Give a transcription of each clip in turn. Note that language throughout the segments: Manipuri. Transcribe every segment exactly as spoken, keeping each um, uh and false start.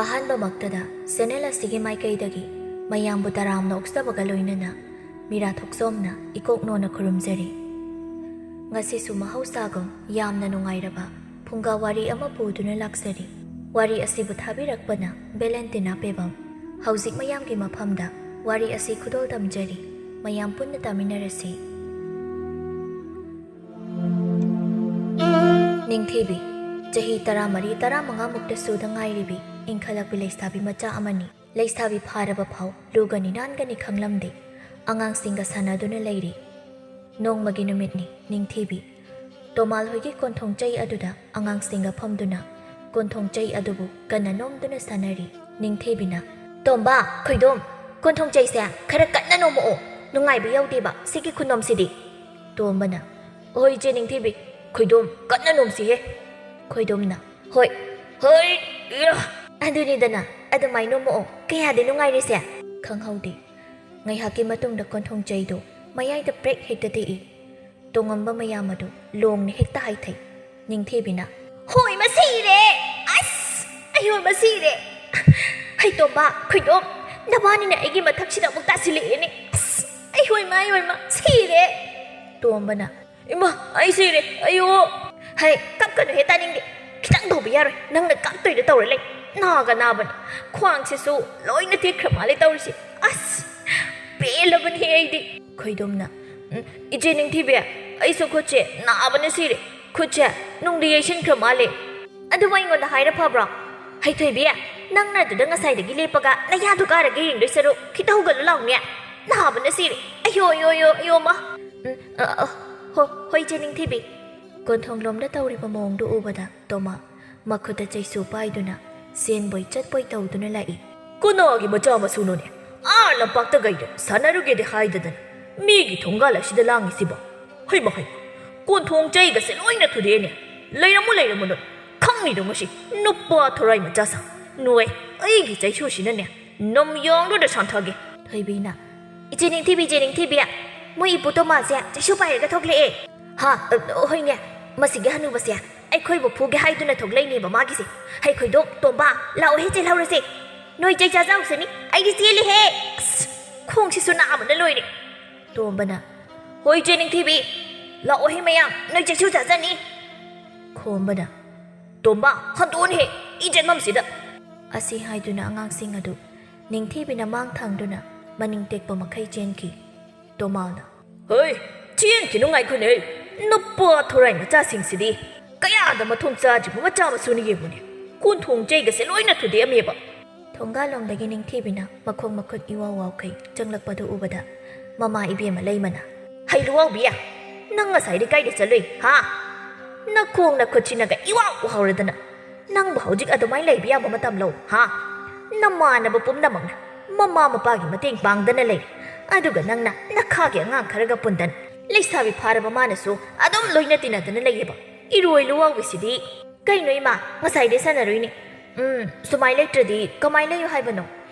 ꯑꯍꯥꯟꯕꯃꯛꯇꯗ ꯆꯦꯅꯦꯜ ꯑꯁꯤꯒꯤ ꯃꯥꯏꯀꯩꯗꯒꯤ ꯃꯌꯥꯝꯕꯨ ꯇꯔꯥꯝꯅ ꯑꯣꯛꯆꯕꯒ ꯂꯣꯏꯅꯅ ꯃꯤꯔꯥ ꯊꯣꯛꯆꯣꯝꯅ ꯏꯀꯣꯛ ꯅꯣꯟꯅ ꯈꯨꯔꯨꯝꯖꯔꯤ꯫ ꯉꯁꯤꯁꯨ ꯃꯍꯧꯁꯥꯒꯨꯝ ꯌꯥꯝꯅ ꯅꯨꯡꯉꯥꯏꯔꯕ ꯐꯨꯡꯒꯥ ꯋꯥꯔꯤ ꯑꯃ ꯄꯨꯗꯨꯅ ꯂꯥꯛꯆꯔꯤ꯫ ꯋꯥꯔꯤ ꯑꯁꯤꯕꯨ ꯊꯥꯕꯤꯔꯛꯄꯅ ꯚꯦꯂꯦꯟꯇꯤꯅꯥ ꯄꯦꯕꯝ꯫ ꯍꯧꯖꯤꯛ ꯃꯌꯥꯝꯒꯤ ꯃꯐꯝꯗ ꯋꯥꯔꯤ ꯑꯁꯤ ꯈꯨꯗꯣꯜ ꯇꯝꯖꯔꯤ꯫ ꯃꯌꯥꯝ ꯄꯨꯟꯅ ꯇꯥꯃꯤꯟꯅꯔꯁꯤ꯫ ꯅꯤꯡꯊꯤꯕꯤ, ꯆꯍꯤ ꯇꯔꯥꯃꯔꯤ, ꯇꯔꯥꯃꯉꯥ ꯃꯨꯛꯇ ꯁꯨꯗ ꯉꯥꯏꯔꯤꯕꯤ ꯏꯟꯈꯠꯂꯛꯄꯤ ꯂꯩꯁꯥꯕꯤ ꯃꯆꯥ ꯑꯃꯅꯤ꯫ ꯂꯩꯁꯥꯕꯤ ꯐꯥꯔꯕ ꯐꯥꯎ ꯂꯨꯒꯅꯤ ꯅꯥꯟꯒꯅꯤ ꯈꯪꯂꯝꯗꯦ꯫ ꯑꯉꯥꯡꯁꯤꯡꯒ ꯁꯥꯟꯅꯗꯨꯅ ꯂꯩꯔꯤ꯫ ꯅꯣꯡꯃꯒꯤ ꯅꯨꯃꯤꯠꯅꯤ꯫ ꯅꯤꯡꯊꯤꯕꯤ ꯇꯣꯃꯥꯜ ꯍꯣꯏꯒꯤ ꯀꯣꯟꯊꯣꯡ ꯆꯩ ꯑꯗꯨꯗ ꯑꯉꯥꯡꯁꯤꯡꯒ ꯐꯝꯗꯨꯅ ꯀꯣꯟꯊꯣꯡ ꯆꯩ ꯑꯗꯨꯕꯨ ꯀꯟꯅ ꯅꯣꯝꯗꯨꯅ ꯁꯥꯟꯅꯔꯤ꯫ ꯅꯤꯡꯊꯤꯕꯤꯅ, "ꯇꯣꯝꯕ, ꯈꯣꯏꯗꯣꯝ, ꯀꯣꯟꯊꯣꯡ ꯆꯩꯁꯦ ꯈꯔ ꯀꯟꯅ ꯅꯣꯝꯃꯛꯑꯣ, ꯅꯨꯡꯉꯥꯏꯕ ꯌꯧꯗꯦꯕ ꯁꯤꯒꯤ ꯈꯨꯅꯣꯝꯁꯤꯗꯤ"꯫ ꯇꯣꯝꯕꯅ, "ꯍꯣꯏ ꯏꯆꯦ ꯅꯤꯡꯊꯤꯕꯤ, ꯈꯣꯏꯗꯣꯝ ꯀꯟꯅ ꯅꯣꯝꯁꯤꯍꯦ"꯫ ꯈꯣꯏꯗꯣꯝꯅ, "ꯍꯣꯏ, ꯍꯣꯏ, ꯏꯌꯥ!" ꯑꯗꯨꯅꯤꯗꯅ, ꯑꯗꯨꯃꯥꯏꯅ ꯅꯣꯝꯃꯛꯑꯣ, ꯀꯌꯥꯗꯤ ꯅꯨꯡꯉꯥꯏꯔꯤꯁꯦ꯫ ꯈꯪꯍꯧꯗꯦ꯫ ꯉꯥꯏꯍꯥꯛꯀꯤ ꯃꯇꯨꯡꯗ ꯀꯣꯟꯊꯣꯡ ꯆꯩꯗꯨ ꯃꯌꯥꯏꯗ ꯄ꯭ꯔꯦꯛ ꯍꯦꯛꯇ ꯇꯦꯛꯏ꯫ ꯇꯣꯡꯉꯝꯕ ꯃꯌꯥꯝ ꯑꯗꯨ ꯂꯣꯡꯅ ꯍꯦꯛꯇ ꯍꯥꯏꯊꯩ꯫ ꯅꯤꯡꯊꯤꯕꯤꯅ, "ꯍꯣꯏ, ꯃꯁꯤꯔꯦ! ꯑꯁ! ꯑꯩ ꯍꯣꯏ, ꯃꯁꯤꯔꯦ! ꯍꯩꯇꯣꯝꯕ, ꯈꯣꯏꯗꯣꯝ, ꯅꯕꯥꯅꯤꯅ ꯑꯩꯒꯤ ꯃꯊꯛꯁꯤꯗ ꯑꯃꯨꯛ ꯇꯥꯁꯤꯜꯂꯛꯑꯦꯅꯦ! ꯑꯁ! ꯑꯩ ꯍꯣꯏ, ꯃꯥ, ꯑꯩ ꯍꯣꯏ, ꯃꯥ, ꯁꯤꯔꯦ!" ꯇꯣꯝꯕꯅ, "ꯏꯃꯥ, ꯑꯩ ꯁꯤꯔꯦ! ꯑꯌꯣ!" "ꯍꯩ, ꯀꯞꯀꯅꯨꯍꯦ, ꯇꯥꯅꯤꯡꯗꯦ꯫ ꯈꯤꯇꯪ ꯇꯧꯕ ꯌꯥꯔꯣꯏ꯫ ꯅꯪꯅ ꯀꯞꯇꯣꯏꯗ ꯇꯧꯔ ꯂꯩ꯫ ꯅꯥꯒ ꯅꯥꯕꯅꯦ꯫ ꯈ꯭ꯋꯥꯡꯁꯤꯁꯨ ꯂꯣꯏꯅ ꯇꯦꯛꯈ꯭ꯔ ꯃꯥꯜꯂꯦ ꯇꯧꯔꯤꯁꯦ꯫ ꯑꯁ! ꯄꯦꯜꯂꯕꯅꯦ ꯑꯩꯗꯤ"꯫ ꯈꯣꯏꯗꯣꯝꯅ, "ꯎꯝ, ꯏꯆꯦ ꯅꯤꯡꯊꯤꯕꯤ, ꯑꯩꯁꯨ ꯈꯨꯠꯁꯦ ꯅꯥꯕꯅ ꯁꯤꯔꯦ꯫ ꯈꯨꯠꯁꯦ ꯅꯨꯡꯗ ꯌꯩꯁꯤꯟꯈ꯭ꯔ ꯃꯥꯜꯂꯦ"꯫ "ꯑꯗꯨꯕꯨ ꯑꯩꯉꯣꯟꯗ ꯍꯥꯏꯔ ꯐꯕ꯭ꯔꯣ? ꯍꯩꯊꯣꯏꯕꯤ, ꯅꯪꯅ ꯑꯗꯨꯗ ꯉꯁꯥꯏꯗꯒꯤ ꯂꯦꯞꯄꯒ ꯅꯌꯥꯗꯣ ꯀꯥꯔꯒ ꯌꯦꯡꯗꯣꯏ ꯁꯔꯨꯛ ꯈꯤꯇ ꯍꯧꯒꯠꯂꯨ ꯂꯥꯎꯅꯦ꯫ ꯅꯥꯕꯅ ꯁꯤꯔꯦ꯫ ꯑꯌꯣ, ꯑꯌꯣ, ꯑꯌꯣ, ꯑꯌꯣ, ꯃꯥ!" "ꯎꯝ, ꯑ, ꯑ, ꯍꯣ, ꯍꯣꯏ, ꯏꯆꯦ ꯅꯤꯡꯊꯤꯕꯤ"꯫ ꯀꯣꯟꯊꯣꯡꯂꯣꯝꯗ ꯇꯧꯔꯤꯕ ꯃꯑꯣꯡꯗꯨ ꯎꯕꯗ ꯇꯣꯃꯥ ꯃꯈꯨꯠꯇ ꯆꯩꯁꯨ ꯄꯥꯏꯗꯨꯅ ꯆꯦꯟꯕꯣꯏ ꯆꯠꯄꯣꯏ ꯇꯧꯗꯨꯅ ꯂꯥꯛꯏ꯫ "ꯀꯅꯥꯒꯤ ꯃꯆꯥ ꯃꯁꯨꯅꯣꯅꯦ? ꯑꯥ ꯂꯝꯄꯥꯛꯇ ꯀꯩꯗ ꯁꯥꯟꯅꯔꯨꯒꯦꯗꯤ ꯍꯥꯏꯗꯗꯅ ꯃꯤꯒꯤ ꯊꯣꯡꯒꯥꯜ ꯑꯁꯤꯗ ꯂꯥꯡꯉꯤꯁꯤꯕꯣ? ꯍꯩꯃ ꯍꯩꯃ, ꯀꯣꯟꯊꯣꯡ ꯆꯩꯒꯁꯦ ꯂꯣꯏꯅ ꯊꯨꯗꯦꯛꯑꯦꯅꯦ꯫ ꯂꯩꯔꯝꯃꯨ, ꯂꯩꯔꯝꯃꯨ ꯅꯣꯏ꯫ ꯈꯪꯅꯤꯗꯣ ꯉꯁꯤ ꯅꯨꯄꯥ ꯊꯣꯔꯥꯏ ꯃꯆꯥ ꯁꯥ꯫ ꯅꯣꯏ, ꯑꯩꯒꯤ ꯆꯩꯁꯨꯁꯤꯅꯅꯦ ꯅꯝ ꯌꯥꯡꯗꯨꯗ ꯁꯥꯟꯊꯒꯦ"꯫ ꯊꯣꯏꯕꯤꯅ, "ꯏꯆꯦ ꯅꯤꯡꯊꯤꯕꯤ, ꯏꯆꯦ ꯅꯤꯡꯊꯤꯕꯤ, ꯃꯣꯏ ꯏꯄꯨ ꯇꯣꯃꯥꯁꯦ ꯆꯩꯁꯨ ꯄꯥꯏꯔꯒ ꯊꯣꯛꯂꯛꯑꯦ"꯫ "ꯍꯥ? ꯑ, ꯍꯣꯏꯅꯦ, ꯃꯁꯤꯒꯤ ꯍꯅꯨꯕꯁꯦ ꯑꯩꯈꯣꯏꯕꯨ ꯐꯨꯒꯦ ꯍꯥꯏꯗꯨꯅ ꯊꯣꯛꯂꯛꯏꯅꯦꯕ ꯃꯥꯒꯤꯁꯦ꯫ "ꯍꯩ ꯈꯣꯏꯗꯣꯛ, ꯇꯣꯝꯕ, ꯂꯥꯛꯑꯣꯍꯦ, ꯆꯦꯜꯍꯧꯔꯁꯦ꯫ ꯅꯣꯏ ꯆꯩ ꯆꯥꯖꯍꯧꯁꯅꯤ, ꯑꯩꯗꯤ ꯆꯦꯜꯂꯤꯍꯦ꯫ ꯑꯁ, ꯈꯣꯡꯁꯤꯁꯨ ꯅꯥꯕꯅ ꯂꯣꯏꯔꯦ"꯫ ꯇꯣꯝꯕꯅ, "ꯍꯣꯏ ꯏꯆꯦ ꯅꯤꯡꯊꯤꯕꯤ, ꯂꯥꯛꯑꯣꯍꯦ ꯃꯌꯥꯝ, ꯅꯣꯏ ꯆꯩꯁꯨ ꯆꯥꯖꯅꯤ"꯫ ꯈꯣꯝꯕꯅ, "ꯇꯣꯝꯕ, ꯍꯟꯗꯣꯛꯑꯣꯅꯦꯍꯦ, ꯏ ꯆꯦꯟꯐꯝꯁꯤꯗ"꯫ ꯑꯁꯤ ꯍꯥꯏꯗꯨꯅ ꯑꯉꯥꯡꯁꯤꯡ ꯑꯗꯨ ꯅꯤꯡꯊꯤꯕꯤꯅ ꯃꯥꯡ ꯊꯥꯡꯗꯨꯅ ꯃꯅꯤꯡ ꯇꯦꯛꯄ ꯃꯈꯩ ꯆꯦꯟꯈꯤ꯫ ꯇꯣꯃꯥꯜꯅ, "ꯍꯣꯏ, ꯆꯦꯟꯈꯤꯅꯨ ꯉꯥꯏꯈꯣꯅꯦ, ꯅꯨꯄꯥ ꯊꯣꯔꯥꯏ ꯃꯆꯥꯁꯤꯡꯁꯤꯗꯤ ꯀꯌꯥꯗ ꯃꯊꯣꯡ ꯆꯥꯗ꯭ꯔꯤꯕ ꯃꯆꯥ ꯃꯁꯨꯅꯤ ꯌꯦꯡꯉꯨꯅꯦ, ꯀꯣꯟꯊꯣꯡ ꯆꯩꯒꯁꯦ ꯂꯣꯏꯅ ꯊꯨꯗꯦꯛꯑꯝꯃꯦꯕ"꯫ ꯊꯣꯡꯒꯥꯜꯂꯣꯝꯗꯒꯤ ꯅꯤꯡꯊꯤꯕꯤꯅ ꯃꯈꯣꯡ ꯃꯈꯨꯠ ꯏꯋꯥꯎ ꯋꯥꯎꯈꯩ ꯆꯪꯂꯛꯄꯗꯨ ꯎꯕꯗ, "ꯃꯃꯥ ꯏꯕꯦꯝꯃ ꯂꯩꯃꯅ, ꯍꯩ ꯂꯨꯋꯥꯎꯕꯤ, ꯅꯪ ꯉꯁꯥꯏꯗꯤ ꯀꯥꯏꯗ ꯆꯠꯂꯨꯏ, ꯍꯥ? ꯅꯈꯣꯡ ꯅꯈꯨꯠꯁꯤꯅꯒ ꯏꯋꯥꯎ ꯋꯥꯎꯔꯗꯅ, ꯅꯪꯕꯨ ꯍꯧꯖꯤꯛ ꯑꯗꯨꯃꯥꯏꯅ ꯂꯩꯕ ꯌꯥꯕ ꯃꯇꯝꯂꯣ, ꯍꯥ? ꯅꯃꯥꯟꯅꯕ ꯄꯨꯝꯅꯃꯛꯅ ꯃꯃꯥ ꯃꯄꯥꯒꯤ ꯃꯇꯦꯡ ꯄꯥꯡꯗꯅ ꯂꯩꯔꯦ, ꯑꯗꯨꯒ ꯅꯪꯅ ꯅꯈꯥꯒꯤ ꯑꯉꯥꯡ ꯈꯔꯒ ꯄꯨꯟꯗꯅ, ꯂꯩꯁꯥꯕꯤ ꯐꯥꯔꯕ ꯃꯥꯅꯁꯨ ꯑꯗꯨꯝ ꯂꯣꯏꯅ ꯇꯤꯟꯅꯗꯅ ꯂꯩꯌꯦꯕ꯫ ꯏꯔꯣꯏ ꯂꯨꯋꯥꯎꯕꯤꯁꯤꯗꯤ"꯫ "ꯀꯩꯅꯣ ꯏꯃꯥ, ꯉꯁꯥꯏꯗꯩ ꯁꯥꯟꯅꯔꯨꯏꯅꯦ"꯫ "ꯎꯝ, ꯁꯨꯃꯥꯏ ꯂꯩꯇ꯭ꯔꯗꯤ ꯀꯃꯥꯏ ꯂꯩꯌꯨ ꯍꯥꯏꯕꯅꯣ?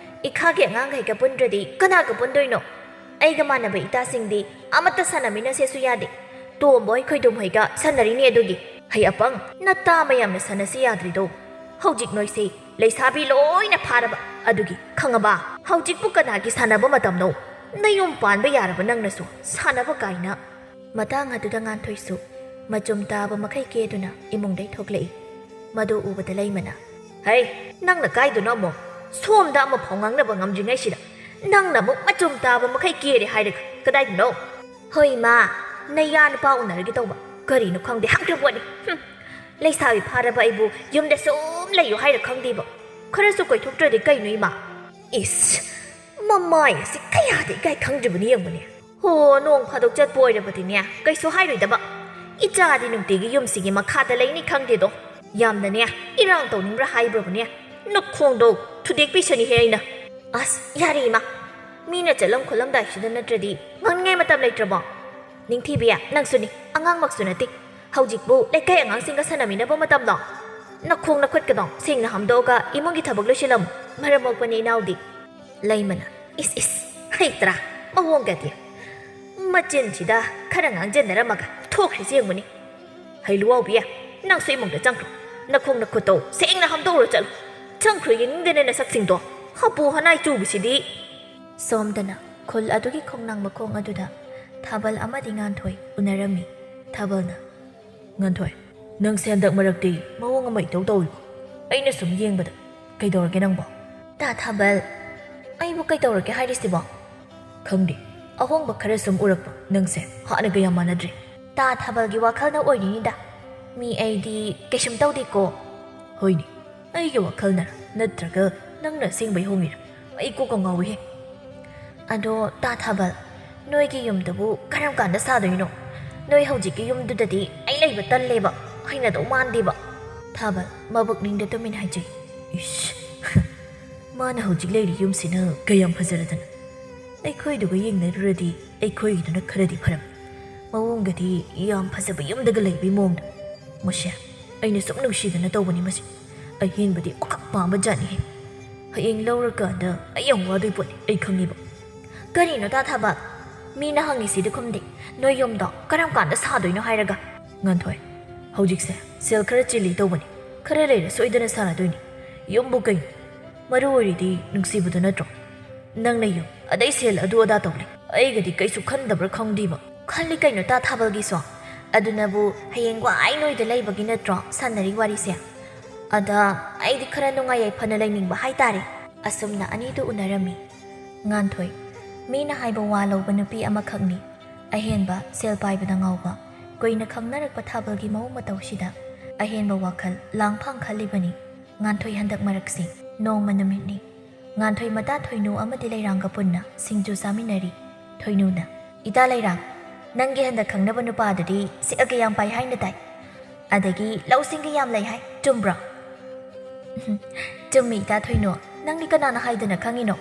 ꯏꯈꯥꯒꯤ ꯑꯉꯥꯡꯈꯩꯒ ꯄꯨꯟꯗ꯭ꯔꯗꯤ ꯀꯅꯥꯒ ꯄꯨꯟꯗꯣꯏꯅꯣ? ꯑꯩꯒ ꯃꯥꯟꯅꯕ ꯏꯇꯥꯁꯤꯡꯗꯤ ꯑꯃꯠꯇ ꯁꯥꯟꯅꯃꯤꯟꯅꯁꯦꯁꯨ ꯌꯥꯗꯦ꯫ ꯇꯣꯝꯕ ꯍꯣꯏ ꯈꯣꯏꯗꯨꯝ ꯍꯣꯏꯒ ꯁꯥꯟꯅꯔꯤꯅꯦ ꯑꯗꯨꯒꯤ꯫ ꯍꯩ ꯑꯄꯪ, ꯅꯇꯥ ꯃꯌꯥꯝꯅ ꯁꯥꯟꯅꯁꯤ ꯌꯥꯗ꯭ꯔꯤꯗꯣ꯫ ꯍꯧꯖꯤꯛ ꯅꯣꯏꯁꯦ ꯂꯩꯁꯥꯕꯤ ꯂꯣꯏꯅ ꯐꯥꯔꯕ ꯑꯗꯨꯒꯤ, ꯈꯪꯉꯕ? ꯍꯧꯖꯤꯛꯄꯨ ꯀꯅꯥꯒꯤ ꯁꯥꯟꯅꯕ ꯃꯇꯝꯅꯣ? ꯅꯌꯨꯝ ꯄꯥꯟꯕ ꯌꯥꯔꯕ ꯅꯪꯅꯁꯨ ꯁꯥꯟꯅꯕ ꯀꯥꯏꯅ"꯫ ꯃꯇꯥꯡ ꯑꯗꯨꯗ ꯉꯥꯟꯊꯣꯏꯁꯨ ꯃꯆꯨꯝ ꯇꯥꯕ ꯃꯈꯩ ꯀꯦꯗꯨꯅ ꯏꯃꯨꯡꯗꯩ ꯊꯣꯛꯂꯛꯏ꯫ ꯃꯗꯨ ꯎꯕꯗ ꯂꯩꯃꯅ, "ꯍꯩ, ꯅꯪꯅ ꯀꯥꯏꯗꯅꯣ ꯑꯃꯨꯛ? ꯁꯣꯝꯗ ꯑꯃꯐꯥꯎ ꯉꯥꯡꯅꯕ ꯉꯝꯗ꯭ꯔꯤꯉꯩꯁꯤꯗ ꯅꯪꯅ ꯑꯃꯨꯛ ꯃꯆꯨꯝ ꯇꯥꯕ ꯃꯈꯩ ꯀꯦꯔꯦ ꯍꯥꯏꯔꯒ ꯀꯗꯥꯏꯗꯅꯣ?" "ꯍꯣꯏ ꯏꯃꯥ, ꯅꯌꯥ ꯅꯨꯄꯥ ꯎꯅꯔꯒꯦ ꯇꯧꯕ꯫ ꯀꯔꯤꯅꯣ ꯈꯪꯗꯦ, ꯍꯪꯗ꯭ꯔꯕꯣꯠꯅꯤ꯫ ꯍꯨꯝ, ꯂꯩꯁꯥꯕꯤ ꯐꯥꯔꯕ ꯑꯩꯕꯨ ꯌꯨꯝꯗ ꯁꯨꯝ ꯂꯩꯌꯨ ꯍꯥꯏꯔ ꯈꯪꯗꯦꯕ꯫ ꯈꯔꯁꯨ ꯀꯣꯏꯊꯣꯛꯇ꯭ꯔꯗꯤ ꯀꯩꯅꯣ ꯏꯃꯥ?" ꯏꯁ, ꯃꯃꯥꯏ ꯑꯁꯤ ꯀꯌꯥꯗ ꯏꯀꯥꯏ ꯈꯪꯗ꯭ꯔꯤꯕꯅꯤ ꯌꯦꯡꯕꯅꯦ꯫ ꯍꯣ, ꯅꯣꯡ ꯐꯥꯗꯣꯛ ꯆꯠꯄ ꯑꯣꯏꯔꯕꯗꯤꯅꯦ, ꯀꯩꯁꯨ ꯍꯥꯏꯔꯣꯏꯗꯕ꯫ ꯏꯆꯥꯗꯤ ꯅꯨꯡꯇꯤꯒꯤ ꯌꯨꯝꯁꯤꯒꯤ ꯃꯈꯥꯗ ꯂꯩꯅꯤ ꯈꯪꯗꯦꯗꯣ꯫ ꯌꯥꯝꯅꯅꯦ, ꯏꯔꯥꯡ ꯇꯧꯅꯤꯡꯕ꯭ꯔꯥ ꯍꯥꯏꯕ꯭ꯔꯕꯅꯦ? ꯅꯈꯣꯡꯗꯣ ꯊꯨꯗꯦꯛꯄꯤꯁꯅꯤꯍꯦ ꯑꯩꯅ꯫ ꯑꯁ, ꯌꯥꯔꯦ ꯏꯃꯥ꯫ ꯃꯤꯅ ꯆꯠꯂꯝ ꯈꯣꯠꯂꯝꯗꯥꯏꯁꯤꯗ ꯅꯠꯇ꯭ꯔꯗꯤ ꯉꯥꯡꯅꯤꯡꯉꯥꯏ ꯃꯇꯝ ꯂꯩꯇ꯭ꯔꯕꯣ? ꯅꯤꯡꯊꯤꯕꯤ, ꯅꯪꯁꯨꯅꯤ, ꯑꯉꯥꯡꯃꯛꯁꯨ ꯅꯠꯇꯦ꯫ ꯍꯧꯖꯤꯛꯄꯨ ꯂꯩꯀꯥꯏ ꯑꯉꯥꯡꯁꯤꯡꯒ ꯁꯥꯟꯅꯃꯤꯟꯅꯕ ꯃꯇꯝꯂꯣ? ꯅꯈꯣꯡ ꯅꯈꯨꯠꯀꯗꯣ ꯁꯦꯡꯅ ꯍꯥꯝꯗꯣꯛꯑꯒ ꯏꯃꯨꯡꯒꯤ ꯊꯕꯛ ꯂꯣꯏꯁꯤꯜꯂꯝꯃꯨ꯫ ꯃꯔꯝ ꯃꯣꯛꯄꯅꯤ ꯏꯅꯥꯎꯗꯤ꯫ ꯂꯩꯃꯅ, ꯏꯁ ꯏꯁ, ꯍꯩꯇ꯭ꯔꯥ? ꯃꯑꯣꯡꯒꯗꯤ꯫ ꯃꯆꯤꯟꯁꯤꯗ ꯈꯔ ꯉꯥꯡꯖꯟꯅꯔꯝꯃꯒ ꯊꯣꯛꯈ꯭ꯔꯤꯁꯦ ꯌꯦꯡꯉꯨꯅꯦ꯫ ꯍꯩ ꯂꯨꯋꯥꯎꯕꯤ, ꯅꯪꯁꯨ ꯏꯃꯨꯡꯗ ꯆꯪꯈ꯭ꯔꯣ꯫ ꯅꯈꯣꯡ ꯅꯈꯨꯠꯇꯣ ꯁꯦꯡꯅ ꯍꯥꯝꯗꯣꯛꯎꯔꯣ ꯆꯠꯂꯨ꯫ ꯆꯪꯈ꯭ꯔꯣ, ꯌꯦꯡꯅꯤꯡꯗꯦꯅꯦ ꯅꯁꯛꯁꯤꯡꯗꯣ꯫ ꯍꯥꯄꯨ ꯍꯅꯥꯏ ꯆꯨꯕꯁꯤꯗꯤ꯫ ꯁꯣꯝꯗꯅ ꯈꯨꯜ ꯑꯗꯨꯒꯤ ꯈꯣꯡꯅꯥꯡ ꯃꯈꯣꯡ ꯑꯗꯨꯗ ꯊꯥꯕꯜ ꯑꯃꯗꯤ ꯉꯥꯟꯊꯣꯏ ꯎꯅꯔꯝꯃꯤ꯫ ꯊꯥꯕꯜꯅ, "ꯉꯥꯟꯊꯣꯏ, ꯅꯪꯁꯦ ꯍꯟꯗꯛ ꯃꯔꯛꯇꯤ ꯃꯑꯣꯡ ꯑꯃ ꯏꯇꯧ ꯇꯧꯏꯕꯣ꯫ ꯑꯩꯅ ꯁꯨꯝ ꯌꯦꯡꯕꯗ꯫ ꯀꯩꯗꯧꯔꯒꯦ ꯅꯪꯕꯣ?" "ꯇꯥ ꯊꯥꯕꯜ, ꯑꯩꯕꯨ ꯀꯩꯗꯧꯔꯒꯦ ꯍꯥꯏꯔꯤꯁꯤꯕꯣ?" "ꯈꯪꯗꯦ, ꯑꯍꯣꯡꯕ ꯈꯔ ꯁꯨꯝ ꯎꯔꯛꯄ ꯅꯪꯁꯦ ꯍꯥꯟꯅꯒ ꯌꯥꯝ ꯃꯥꯟꯅꯗ꯭ꯔꯦ꯫" "ꯇꯥ ꯊꯥꯕꯜꯒꯤ ꯋꯥꯈꯜꯅ ꯑꯣꯏꯔꯤꯅꯤꯗ꯫ ꯃꯤ ꯑꯩꯗꯤ ꯀꯩꯁꯨꯝ ꯇꯧꯗꯦꯀꯣ꯫" "ꯍꯣꯏꯅꯦ, ꯑꯩꯒꯤ ꯋꯥꯈꯜꯅꯔ ꯅꯠꯇ꯭ꯔꯒ ꯅꯪꯅ ꯑꯁꯦꯡꯕꯩ ꯍꯣꯡꯉꯤꯔ? ꯑꯩ ꯀꯣꯛꯀ ꯉꯥꯎꯏꯍꯦ꯫" "ꯑꯗꯣ ꯇꯥ ꯊꯥꯕꯜ, ꯅꯣꯏꯒꯤ ꯌꯨꯝꯗꯨꯕꯨ ꯀꯔꯝ ꯀꯥꯟꯗ ꯁꯥꯗꯣꯏꯅꯣ? ꯅꯣꯏ ꯍꯧꯖꯤꯛꯀꯤ ꯌꯨꯝꯗꯨꯗꯗꯤ ꯑꯩ ꯂꯩꯕ ꯇꯜꯂꯦꯕ, ꯍꯩꯅꯗꯧ ꯃꯥꯟꯗꯦꯕ꯫" ꯊꯥꯕꯜ ꯃꯕꯨꯛꯅꯤꯡꯗ ꯇꯨꯃꯤꯟ ꯍꯥꯏꯖꯩ꯫ ꯏꯁ! ꯃꯥꯅ ꯍꯧꯖꯤꯛ ꯂꯩꯔꯤ ꯌꯨꯝꯁꯤꯅ ꯀꯌꯥꯝ ꯐꯖꯔꯗꯅ꯫ ꯑꯩꯈꯣꯏꯗꯨꯒ ꯌꯦꯡꯅꯔꯨꯔꯗꯤ ꯑꯩꯈꯣꯏꯒꯤꯗꯨꯅ ꯈꯔꯗꯤ ꯐꯔꯝ꯫ ꯃꯑꯣꯡꯒꯗꯤ ꯌꯥꯝ ꯐꯖꯕ ꯌꯨꯝꯗꯒ ꯂꯩꯕꯩ ꯃꯑꯣꯡꯗ꯫ ꯃꯁꯦ, ꯑꯩꯅ ꯁꯨꯝ ꯅꯨꯡꯁꯤꯗꯅ ꯇꯧꯕꯅꯤ ꯃꯁꯤ꯫ ꯑꯍꯦꯟꯕꯗꯤ ꯑꯣꯈꯛ ꯄꯥꯝꯕ ꯖꯥꯠꯅꯤꯍꯦ꯫ ꯍꯌꯦꯡ ꯂꯧꯔꯀꯥꯟꯗ ꯑꯩ ꯌꯥꯝ ꯋꯥꯗꯣꯏ ꯄꯣꯠꯅꯤ, ꯑꯩ ꯈꯪꯉꯤꯕ꯫ "ꯀꯔꯤꯅꯣ ꯇꯥ ꯊꯥꯕ? ꯃꯤꯅ ꯍꯪꯉꯤꯁꯤꯗꯤ ꯈꯨꯝꯗꯦ꯫ ꯅꯣꯏ ꯌꯨꯝꯗꯣ ꯀꯔꯝ ꯀꯥꯟꯗ ꯁꯥꯗꯣꯏꯅꯣ ꯍꯥꯏꯔꯒ?" "ꯉꯥꯟꯊꯣꯏ, ꯍꯧꯖꯤꯛꯁꯦ ꯁꯦꯜ ꯈꯔ ꯆꯤꯜꯂꯤ ꯇꯧꯕꯅꯤ꯫ ꯈꯔ ꯂꯩꯔ ꯁꯣꯏꯗꯅ ꯁꯥꯔꯗꯣꯏꯅꯤ꯫ ꯌꯨꯝꯕꯨ ꯀꯩꯅꯣ? ꯃꯔꯨ ꯑꯣꯏꯔꯤꯗꯤ ꯅꯨꯡꯁꯤꯕꯗꯨ ꯅꯠꯇ꯭ꯔꯣ? ꯅꯪꯅ ꯌꯨꯝ, ꯑꯗꯩ ꯁꯦꯜ ꯑꯗꯨ ꯑꯗꯥ ꯇꯧꯂꯩ꯫ ꯑꯩꯒꯗꯤ ꯀꯩꯁꯨ ꯈꯟꯗꯕ꯭ꯔꯥ ꯈꯪꯗꯦꯕ꯫" "ꯈꯜꯂꯤ ꯀꯩꯅꯣ ꯇꯥ ꯊꯥꯕꯜꯒꯤꯁꯨ? ꯑꯗꯨꯅꯕꯨ ꯍꯌꯦꯡ ꯋꯥꯏ ꯅꯣꯏꯗ ꯂꯩꯕꯒꯤ ꯅꯠꯇ꯭ꯔꯣ ꯁꯥꯟꯅꯔꯤ ꯋꯥꯔꯤꯁꯦ? ꯑꯗ ꯑꯩꯗꯤ ꯈꯔ ꯅꯨꯡꯉꯥꯏ ꯌꯥꯏꯐꯅ ꯂꯩꯅꯤꯡꯕ ꯍꯥꯏꯇꯥꯔꯦ꯫" ꯑꯁꯨꯝꯅ ꯑꯅꯤꯗꯨ ꯎꯅꯔꯝꯃꯤ꯫ ꯉꯥꯟꯊꯣꯏ, ꯃꯤꯅ ꯍꯥꯏꯕ ꯋꯥ ꯂꯧꯕ ꯅꯨꯄꯤ ꯑꯃꯈꯛꯅꯤ꯫ ꯑꯍꯦꯟꯕ ꯁꯦꯜ ꯄꯥꯏꯕꯗ ꯉꯥꯎꯕ, ꯀꯨꯏꯅ ꯈꯪꯅꯔꯛꯄ ꯊꯥꯕꯜꯒꯤ ꯃꯑꯣꯡ ꯃꯇꯧꯁꯤꯗ ꯑꯍꯦꯟꯕ ꯋꯥꯈꯜ ꯂꯥꯡꯐꯥꯡ ꯈꯜꯂꯤꯕꯅꯤ ꯉꯥꯟꯊꯣꯏ ꯍꯟꯗꯛ ꯃꯔꯛꯁꯤ꯫ ꯅꯣꯡꯃ ꯅꯨꯃꯤꯠꯅꯤ꯫ ꯉꯥꯟꯊꯣꯏ ꯃꯇꯥ ꯊꯣꯏꯅꯨ ꯑꯃꯗꯤ ꯂꯩꯔꯥꯡꯒ ꯄꯨꯟꯅ ꯁꯤꯡꯖꯨ ꯆꯥꯃꯤꯟꯅꯔꯤ꯫ ꯊꯣꯏꯅꯨꯅ, "ꯏꯇꯥ ꯂꯩꯔꯥꯡ, ꯅꯪꯒꯤ ꯍꯟꯗꯛ ꯈꯪꯅꯕ ꯅꯨꯄꯥꯗꯨꯗꯤ ꯁꯦꯜꯒ ꯌꯥꯝ ꯄꯥꯏ ꯍꯥꯏꯅ ꯇꯥꯏ꯫ ꯑꯗꯒꯤ ꯂꯧꯁꯤꯡꯒ ꯌꯥꯝ ꯂꯩ ꯍꯥꯏ, ꯆꯨꯝꯕ꯭ꯔꯣ?" "ꯆꯨꯝꯃꯤ ꯏꯇꯥ ꯊꯣꯏꯅꯨ, ꯅꯪꯗꯤ ꯀꯅꯥꯅ ꯍꯥꯏꯗꯅ ꯈꯪꯉꯤꯅꯣ?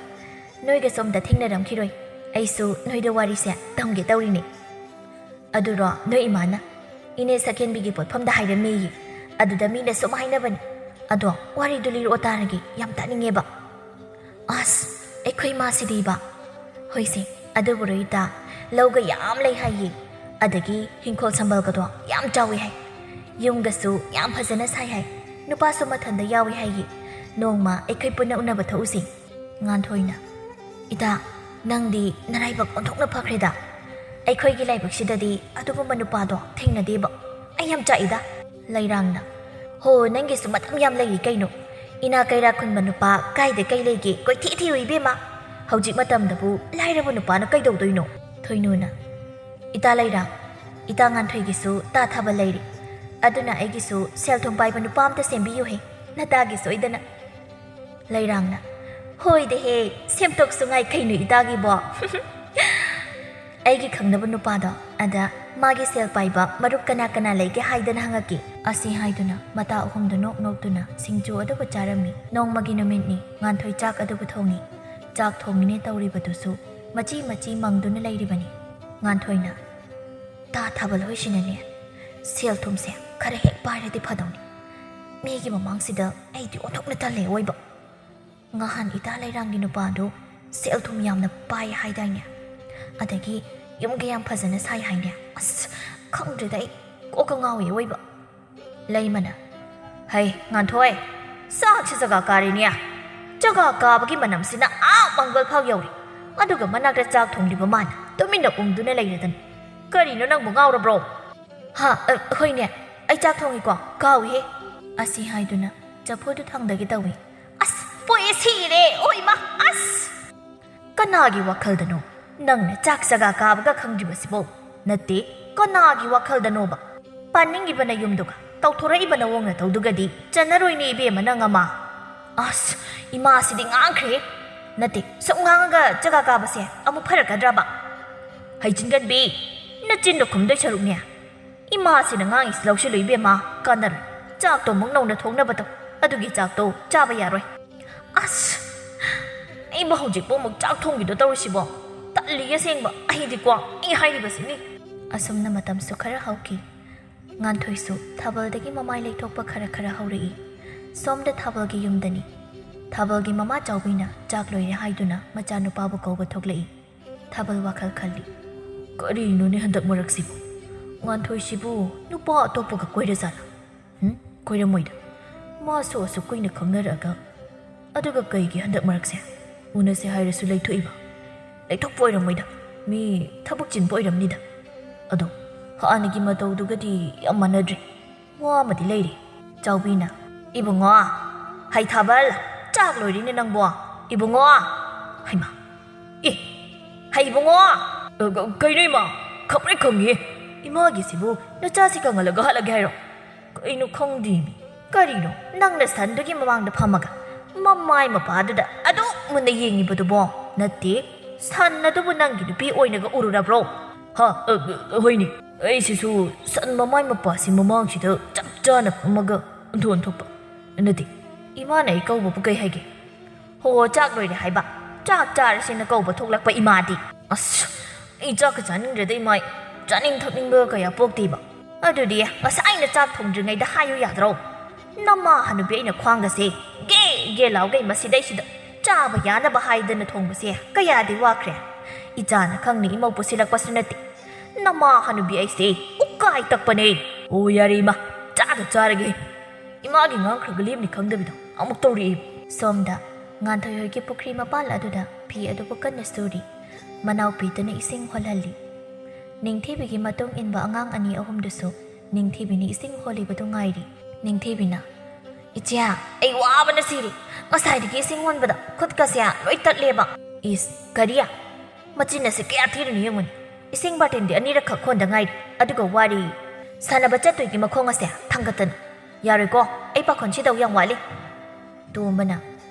ꯅꯣꯏꯒꯁꯨ ꯑꯝꯇ ꯊꯦꯡꯅꯔꯝꯈꯤꯔꯣꯏ꯫ ꯑꯩꯁꯨ ꯅꯣꯏꯗ ꯋꯥꯔꯤꯁꯦ ꯇꯝꯒꯦ ꯇꯧꯔꯤꯅꯦ꯫" "ꯑꯗꯨꯔꯣ ꯅꯣꯏ ꯏꯃꯥꯅ ꯏꯅꯦ ꯁꯛꯍꯦꯟꯕꯤꯒꯤ ꯄꯣꯠꯐꯝꯗ ꯍꯥꯏꯔꯝꯃꯦꯌꯦ꯫ ꯑꯗꯨꯗ ꯃꯤꯅ ꯁꯨꯝ ꯍꯥꯏꯅꯕꯅꯤ꯫ ꯑꯗꯣ ꯋꯥꯔꯤꯗꯨ ꯂꯤꯔꯛꯑꯣ ꯇꯥꯔꯒꯦ, ꯌꯥꯝ ꯇꯥꯅꯤꯡꯉꯦꯕ꯫" "ꯑꯁ, ꯑꯩꯈꯣꯏ ꯃꯥꯁꯤꯗꯤꯕ꯫" "ꯍꯣꯏꯁꯦ, ꯑꯗꯨꯕꯨꯔꯣ ꯏꯇꯥ, ꯂꯧꯒ ꯌꯥꯝ ꯂꯩ ꯍꯥꯏꯌꯦ꯫ ꯑꯗꯒꯤ ꯍꯤꯡꯈꯣꯜ ꯁꯝꯕꯜꯒꯗꯣ ꯌꯥꯝ ꯆꯥꯎꯋꯤ ꯍꯥꯏ꯫ ꯌꯨꯝꯒꯁꯨ ꯌꯥꯝ ꯐꯖꯅ ꯁꯥꯏ ꯍꯥꯏ꯫ ꯅꯨꯄꯥꯁꯨ ꯃꯊꯟꯗ ꯌꯥꯎꯏ ꯍꯥꯏꯌꯦ꯫ ꯅꯣꯡꯃ ꯑꯩꯈꯣꯏ ꯄꯨꯟꯅ ꯎꯅꯕ ꯊꯣꯛꯎꯁꯤ꯫ ꯉꯥꯟꯊꯣꯏꯅ, "ꯏꯇꯥ, ꯅꯪꯗꯤ ꯅꯔꯥꯏꯕꯛ ꯑꯣꯟꯊꯣꯛꯅ ꯐꯈ꯭ꯔꯦꯗ꯫ ꯑꯩꯈꯣꯏꯒꯤ ꯂꯥꯏꯕꯛꯁꯤꯗꯗꯤ ꯑꯗꯨꯒꯨꯝꯕ ꯅꯨꯄꯥꯗꯣ ꯊꯦꯡꯅꯗꯦꯕ꯫ ꯑꯩ ꯌꯥꯝ ꯆꯥꯛꯏꯗ꯫" ꯂꯩꯔꯥꯡꯅ, "ꯍꯣ, ꯅꯪꯒꯤꯁꯨ ꯃꯇꯝ ꯌꯥꯝ ꯂꯩꯔꯤ ꯀꯩꯅꯣ꯫ ꯏꯅꯥ ꯀꯩꯔꯥ ꯈꯨꯟꯕ ꯅꯨꯄꯥ ꯀꯥꯏꯗ ꯀꯩ ꯂꯩꯒꯦ ꯀꯣꯏꯊꯤ ꯊꯤꯌꯨ ꯏꯕꯦꯝꯃ꯫ ꯍꯧꯖꯤꯛ ꯃꯇꯝꯗꯕꯨ ꯂꯥꯏꯔꯕ ꯅꯨꯄꯥꯅ ꯀꯩꯗꯧꯗꯣꯏꯅꯣ?" ꯊꯣꯏꯅꯨꯅ, "ꯏꯇꯥ ꯂꯩꯔꯥꯡ, ꯏꯇꯥ ꯉꯥꯟꯊꯣꯏꯒꯤꯁꯨ ꯇꯥ ꯊꯥꯕ ꯂꯩꯔꯤ꯫ ꯑꯗꯨꯅ ꯑꯩꯒꯤꯁꯨ ꯁꯦꯜ ꯊꯨꯝ ꯄꯥꯏꯕ ꯅꯨꯄꯥ ꯑꯝꯇ ꯁꯦꯝꯕꯤꯌꯨꯍꯦ, ꯅꯇꯥꯒꯤ ꯁꯣꯏꯗꯅ꯫" ꯂꯩꯔꯥꯡꯅ, "ꯍꯣꯏꯗꯦꯍꯦ, ꯁꯦꯝꯇꯣꯛꯁꯨ ꯉꯥꯏ ꯀꯩꯅꯣ ꯏꯇꯥꯒꯤꯕꯣ꯫ ꯑꯩꯒꯤ ꯈꯪꯅꯕ ꯅꯨꯄꯥꯗꯣ, ꯑꯗ ꯃꯥꯒꯤ ꯁꯦꯜ ꯄꯥꯏꯕ ꯃꯔꯨꯞ ꯀꯅꯥ ꯀꯅꯥ ꯂꯩꯒꯦ ꯍꯥꯏꯗꯅ ꯍꯪꯉꯛꯀꯦ꯫" ꯑꯁꯤ ꯍꯥꯏꯗꯨꯅ ꯃꯇꯥ ꯑꯍꯨꯝꯗꯨ ꯅꯣꯛ ꯅꯣꯛꯇꯨꯅ ꯁꯤꯡꯖꯨ ꯑꯗꯨꯕꯨ ꯆꯥꯔꯝꯃꯤ꯫ ꯅꯣꯡꯃꯒꯤ ꯅꯨꯃꯤꯠꯅꯤ꯫ ꯉꯥꯟꯊꯣꯏ ꯆꯥꯛ ꯑꯗꯨꯕꯨ ꯊꯣꯡꯉꯤ꯫ ꯆꯥꯛ ꯊꯣꯡꯉꯤꯅꯦ ꯇꯧꯔꯤꯕꯗꯨꯁꯨ ꯃꯆꯤ ꯃꯆꯤ ꯃꯪꯗꯨꯅ ꯂꯩꯔꯤꯕꯅꯤ꯫ ꯉꯥꯟꯊꯣꯏꯅ, "ꯇꯥ ꯊꯥꯕꯜ ꯍꯣꯏꯁꯤꯅꯅꯦ, ꯁꯦꯜ ꯊꯨꯝꯁꯦ ꯈꯔ ꯍꯦꯛ ꯄꯥꯏꯔꯗꯤ ꯐꯗꯧꯅꯤ꯫ ꯃꯤꯒꯤ ꯃꯃꯥꯡꯁꯤꯗ ꯑꯩꯗꯤ ꯑꯣꯟꯊꯣꯛꯅ ꯇꯜꯂꯦ ꯑꯣꯏꯕ꯫ ꯉꯍꯥꯟ ꯏꯇꯥ ꯂꯩꯔꯥꯡꯒꯤ ꯅꯨꯄꯥꯗꯣ ꯁꯦꯜ ꯊꯨꯝ ꯌꯥꯝꯅ ꯄꯥꯏ ꯍꯥꯏꯗꯥꯏꯅꯦ? ꯑꯗꯒꯤ ꯌꯨꯝꯒ ꯌꯥꯝ ꯐꯖꯅ ꯁꯥꯏ ꯍꯥꯏꯅꯦ꯫ ꯑꯁ, ꯈꯪꯗ꯭ꯔꯦꯗ, ꯑꯩ ꯀꯣꯛꯀ ꯉꯥꯎꯏ ꯑꯣꯏꯕ꯫" ꯂꯩꯃꯅ, "ꯍꯩ, ꯉꯥꯟꯊꯣꯏ, ꯆꯥꯛꯁꯤ ꯖꯒꯥ ꯀꯥꯔꯤꯅꯦ꯫ ꯖꯒꯥ ꯀꯥꯕꯒꯤ ꯃꯅꯝꯁꯤꯅ ꯑꯥ ꯃꯪꯒꯣꯜ ꯐꯥꯎ ꯌꯧꯔꯤ꯫ ꯑꯗꯨꯒ ꯃꯅꯥꯛꯇ ꯆꯥꯛ ꯊꯣꯡꯂꯤꯕ ꯃꯥꯅ ꯇꯨꯃꯤꯟꯅ ꯎꯪꯗꯨꯅ ꯂꯩꯔꯗꯅ꯫ ꯀꯔꯤꯅꯣ, ꯅꯪꯕꯨ ꯉꯥꯎꯔꯕ꯭ꯔꯣ?" "ꯍꯥ, ꯑ, ꯍꯣꯏꯅꯦ, ꯑꯩ ꯆꯥꯛ ꯊꯣꯡꯉꯤꯀꯣ, ꯀꯥꯎꯏꯍꯦ꯫" ꯑꯁꯤ ꯍꯥꯏꯗꯨꯅ ꯆꯐꯨꯗꯨ ꯊꯥꯡꯗꯒꯦ ꯇꯧꯏ꯫ "ꯑꯁ, ꯄꯣꯛꯑꯦ, ꯁꯤꯔꯦ, ꯑꯣꯏꯃꯥ, ꯑꯁ!" "ꯀꯅꯥꯒꯤ ꯋꯥꯈꯜꯗꯅꯣ ꯅꯪꯅ ꯆꯥꯛ ꯖꯒꯥ ꯀꯥꯕꯒ ꯈꯪꯗ꯭ꯔꯤꯕꯁꯤꯕꯣ? ꯅꯠꯇꯦ, ꯀꯅꯥꯒꯤ ꯋꯥꯈꯜꯗꯅꯣꯕ? ꯄꯥꯅꯤꯡꯉꯤꯕ ꯅꯌꯨꯝꯗꯨꯒ ꯇꯧꯊꯣꯔꯛꯏꯕ ꯅꯋꯣꯡ ꯅꯇꯧꯗꯨꯒꯗꯤ ꯆꯟꯅꯔꯣꯏꯅꯦ ꯏꯕꯦꯝꯃ ꯅꯪ ꯑꯃ꯫" "ꯑꯁ, ꯏꯃꯥꯁꯤꯗꯤ ꯉꯥꯡꯈ꯭ꯔꯦ꯫ ꯅꯠꯇꯦ, ꯁꯨꯝ ꯉꯥꯡꯉꯒ ꯖꯒꯥ ꯀꯥꯕꯁꯦ ꯑꯃꯨꯛ ꯐꯔꯛꯀꯗ꯭ꯔꯕ?" "ꯍꯩꯆꯤꯟꯒꯟꯕꯤ, ꯅꯆꯤꯟꯗꯣ ꯈꯨꯝꯗꯣꯏ ꯁꯔꯨꯛꯅꯦ, ꯏꯃꯥꯁꯤꯅ ꯉꯥꯡꯉꯤꯁꯤ ꯂꯧꯁꯤꯜꯂꯨ ꯏꯕꯦꯝꯃ, ꯀꯥꯟꯅꯔꯣꯏ꯫ ꯆꯥꯛꯇꯣ ꯑꯃꯨꯛ ꯅꯧꯅ ꯊꯣꯡꯅꯕ ꯇꯧ, ꯑꯗꯨꯒꯤ ꯆꯥꯛꯇꯣ ꯆꯥꯕ ꯌꯥꯔꯣꯏ꯫" "ꯑꯁ, ꯑꯩꯕꯨ ꯍꯧꯖꯤꯛꯄꯨ ꯑꯃꯨꯛ ꯆꯥꯛ ꯊꯣꯡꯈꯤꯗꯣ ꯇꯧꯔꯤꯁꯤꯕꯣ? ꯇꯜꯂꯤ ꯑꯁꯦꯡꯕ, ꯑꯩꯗꯤꯀꯣ, ꯑꯩ ꯍꯥꯏꯔꯤꯕꯁꯤꯅꯤ꯫" ꯑꯁꯨꯝꯅ ꯃꯇꯝꯁꯨ ꯈꯔ ꯍꯧꯈꯤ꯫ ꯉꯥꯟꯊꯣꯏꯁꯨ ꯊꯥꯕꯜꯗꯒꯤ ꯃꯃꯥꯏ ꯂꯩꯊꯣꯛꯄ ꯈꯔ ꯈꯔ ꯍꯧꯔꯛꯏ꯫ ꯁꯣꯝꯗ ꯊꯥꯕꯜꯒꯤ ꯌꯨꯝꯗꯅꯤ꯫ ꯊꯥꯕꯜꯒꯤ ꯃꯃꯥ ꯆꯥꯎꯕꯤꯅ ꯆꯥꯛ ꯂꯣꯏꯔꯦ ꯍꯥꯏꯗꯨꯅ ꯃꯆꯥꯅꯨꯄꯥꯕꯨ ꯀꯧꯕ ꯊꯣꯛꯂꯛꯏ꯫ ꯊꯥꯕꯜ ꯋꯥꯈꯜ ꯈꯜꯂꯤ꯫ "ꯀꯔꯤꯅꯣꯅꯦ ꯍꯟꯗꯛ ꯃꯔꯛꯁꯤꯕꯨ? ꯉꯥꯟꯊꯣꯏꯁꯤꯕꯨ ꯅꯨꯄꯥ ꯑꯇꯣꯞꯄꯒ ꯀꯣꯏꯔꯖꯥꯠꯂꯥ? ꯍꯨꯝ? ꯀꯣꯏꯔꯝꯃꯣꯏꯗ꯫ ꯃꯥꯁꯨ ꯑꯁꯨꯛ ꯀꯨꯏꯅ ꯈꯪꯅꯔꯛꯑꯒ꯫ ꯑꯗꯨꯒ ꯀꯩꯒꯤ ꯍꯟꯗꯛ ꯃꯔꯛꯁꯦ ꯎꯅꯁꯦ ꯍꯥꯏꯔꯁꯨ ꯂꯩꯊꯣꯛꯏꯕ? ꯂꯩꯊꯣꯛꯄ ꯑꯣꯏꯔꯝꯃꯣꯏꯗ꯫ ꯃꯤ ꯊꯕꯛ ꯆꯤꯟꯕ ꯑꯣꯏꯔꯝꯅꯤꯗ꯫ ꯑꯗꯣ ꯍꯥꯟꯅꯒꯤ ꯃꯇꯧꯗꯨꯒꯗꯤ ꯌꯥꯝ ꯃꯥꯟꯅꯗ꯭ꯔꯦ꯫ ꯋꯥ ꯑꯃꯗꯤ ꯂꯩꯔꯦ꯫ ꯆꯥꯎꯕꯤꯅ, "ꯏꯕꯨꯡꯉꯣ, ꯍꯩꯊꯥꯕꯜ, ꯆꯥꯛ ꯂꯣꯏꯔꯤꯅꯦ ꯅꯪꯕꯣ꯫ ꯏꯕꯨꯡꯉꯣ!" ꯍꯩꯃꯥ! "ꯑꯦ, ꯍꯩ ꯏꯕꯨꯡꯉꯣ!" "ꯑ, ꯀ-, ꯀꯩꯅꯣ ꯏꯃꯥ? ꯈꯪꯄ꯭ꯔꯦꯛ ꯈꯪꯉꯤꯌꯦ꯫ ꯏꯃꯥꯒꯤꯁꯤꯕꯨ ꯅꯆꯥꯁꯤ ꯀꯪꯍꯜꯂꯒ ꯍꯜꯂꯒꯦ ꯍꯥꯏꯔꯣ? ꯀꯩꯅꯣ ꯈꯪꯗꯦꯃꯤ꯫ ꯀꯔꯤꯅꯣ ꯅꯪꯅ ꯁꯟꯗꯨꯒꯤ ꯃꯃꯥꯡꯗ ꯐꯝꯃꯒ ꯃꯃꯥꯏ ꯃꯄꯥꯗꯨꯗ ꯑꯗꯨꯛ ꯃꯨꯟꯅ ꯌꯦꯡꯉꯤꯕꯗꯨꯕꯣ? ꯅꯠꯇꯦ, ꯁꯟ ꯑꯗꯨꯕꯨ ꯅꯪꯒꯤ ꯅꯨꯄꯤ ꯑꯣꯏꯅꯒ ꯎꯔꯨꯔꯕ꯭ꯔꯣ?" "ꯍꯥ? ꯑ, ꯑ, ꯍꯣꯏꯅꯦ꯫ ꯑꯩꯁꯤꯁꯨ ꯁꯟ ꯃꯃꯥꯏ ꯃꯄꯥꯁꯤ ꯃꯃꯥꯡꯁꯤꯗ ꯆꯞ ꯆꯥꯅ ꯐꯝꯃꯒ ꯑꯣꯟꯊꯣꯛ ꯑꯣꯟꯊꯣꯛꯄ꯫ ꯅꯠꯇꯦ, ꯏꯃꯥꯅ ꯑꯩ ꯀꯧꯕꯕꯨ ꯀꯩ ꯍꯥꯏꯒꯦ? ꯍꯣ, ꯆꯥꯛ ꯂꯣꯏꯔꯦ ꯍꯥꯏꯕ꯫ ꯆꯥꯛ ꯆꯥꯔꯁꯦꯅ ꯀꯧꯕ ꯊꯣꯛꯂꯛꯄ ꯏꯃꯥꯗꯤ꯫ ꯑꯁ, ꯑꯩ ꯆꯥꯛꯀ ꯆꯥꯅꯤꯡꯗ꯭ꯔꯦꯗ ꯏꯃꯥ꯫ ꯆꯥꯅꯤꯡ ꯊꯛꯅꯤꯡꯕ ꯀꯌꯥ ꯄꯣꯛꯇꯦꯕ꯫ ꯑꯗꯨꯗꯤ ꯉꯁꯥꯏꯅ ꯆꯥꯛ ꯊꯣꯡꯗ꯭ꯔꯤꯉꯩꯗ ꯍꯥꯏꯌꯨ ꯌꯥꯗ꯭ꯔꯣ? ꯅꯃꯥ ꯍꯅꯨꯕꯤ ꯑꯩꯅ ꯈ꯭ꯋꯥꯡꯒꯁꯦ ꯒꯦ ꯒꯦ ꯂꯥꯎꯒꯩ ꯃꯁꯤꯗꯩꯁꯤꯗ ꯆꯥꯕ ꯌꯥꯅꯕ ꯍꯥꯏꯗꯅ ꯊꯣꯡꯕꯁꯦ ꯀꯌꯥꯗꯤ ꯋꯥꯈ꯭ꯔꯦ꯫ ꯏꯆꯥꯅ ꯈꯪꯅ ꯏꯃꯧ ꯄꯨꯁꯤꯜꯂꯛꯄꯁꯨ ꯅꯠꯇꯦ꯫ ꯅꯃꯥ ꯍꯅꯨꯕꯤ ꯑꯩꯁꯦ ꯎꯀꯥꯏ ꯇꯛꯄꯅꯦ꯫ ꯑꯣ, ꯌꯥꯔꯦ ꯏꯃꯥ, ꯆꯥꯗ ꯆꯥꯔꯒꯦ꯫ ꯏꯃꯥꯒꯤ ꯉꯥꯡꯈ꯭ꯔꯒ ꯂꯦꯞꯅꯤ ꯈꯪꯗꯕꯤꯗꯣ ꯑꯃꯨꯛ ꯇꯧꯔꯛꯑꯦ꯫ ꯁꯣꯝꯗ ꯉꯥꯟꯊꯣꯏ ꯍꯣꯏꯒꯤ ꯄꯨꯈ꯭ꯔꯤ ꯃꯄꯥꯜ ꯑꯗꯨꯗ ꯐꯤ ꯑꯗꯨꯕꯨ ꯀꯟꯅ ꯁꯨꯔꯤ꯫ ꯃꯅꯥꯎꯄꯤꯗꯨꯅ ꯏꯁꯤꯡ ꯍꯣꯜꯍꯜꯂꯤ꯫ ꯅꯤꯡꯊꯤꯕꯤꯒꯤ ꯃꯇꯨꯡ ꯏꯟꯕ ꯑꯉꯥꯡ ꯑꯅꯤ ꯑꯍꯨꯝꯗꯨꯁꯨ ꯅꯤꯡꯊꯤꯕꯤꯅ ꯏꯁꯤꯡ ꯍꯣꯜꯂꯤꯕꯗꯨ ꯉꯥꯏꯔꯤ꯫ ꯅꯤꯡꯊꯤꯕꯤꯅ, "ꯏꯆꯦ, ꯑꯩ ꯋꯥꯕꯅ ꯁꯤꯔꯦ꯫ ꯉꯁꯥꯏꯗꯒꯤ ꯏꯁꯤꯡ ꯍꯣꯟꯕꯗ ꯈꯨꯠꯀꯁꯦ ꯂꯣꯏ ꯇꯠꯂꯦꯕ꯫" "ꯏꯁ, ꯀꯔꯤ? ꯃꯆꯤꯟ ꯑꯁꯦ ꯀꯌꯥ ꯊꯤꯔꯤꯅꯣ ꯌꯦꯡꯉꯨꯅꯦ꯫ ꯏꯁꯤꯡ ꯕꯥꯔꯇꯤꯟꯗꯤ ꯑꯅꯤꯔꯛ ꯈꯛ ꯍꯣꯟꯗ ꯉꯥꯏꯔꯤ, ꯑꯗꯨꯒ ꯋꯥꯔꯤ ꯁꯥꯟꯅꯕ ꯆꯠꯇꯣꯏꯒꯤ ꯃꯈꯣꯡ ꯑꯁꯦ ꯊꯥꯡꯒꯠꯇꯅ꯫ ꯌꯥꯔꯣꯏꯀꯣ, ꯑꯩ ꯄꯥꯈꯣꯟ ꯁꯤꯗꯧ ꯌꯥꯝ ꯋꯥꯠꯂꯤ꯫" ꯇꯣꯝꯕꯅ,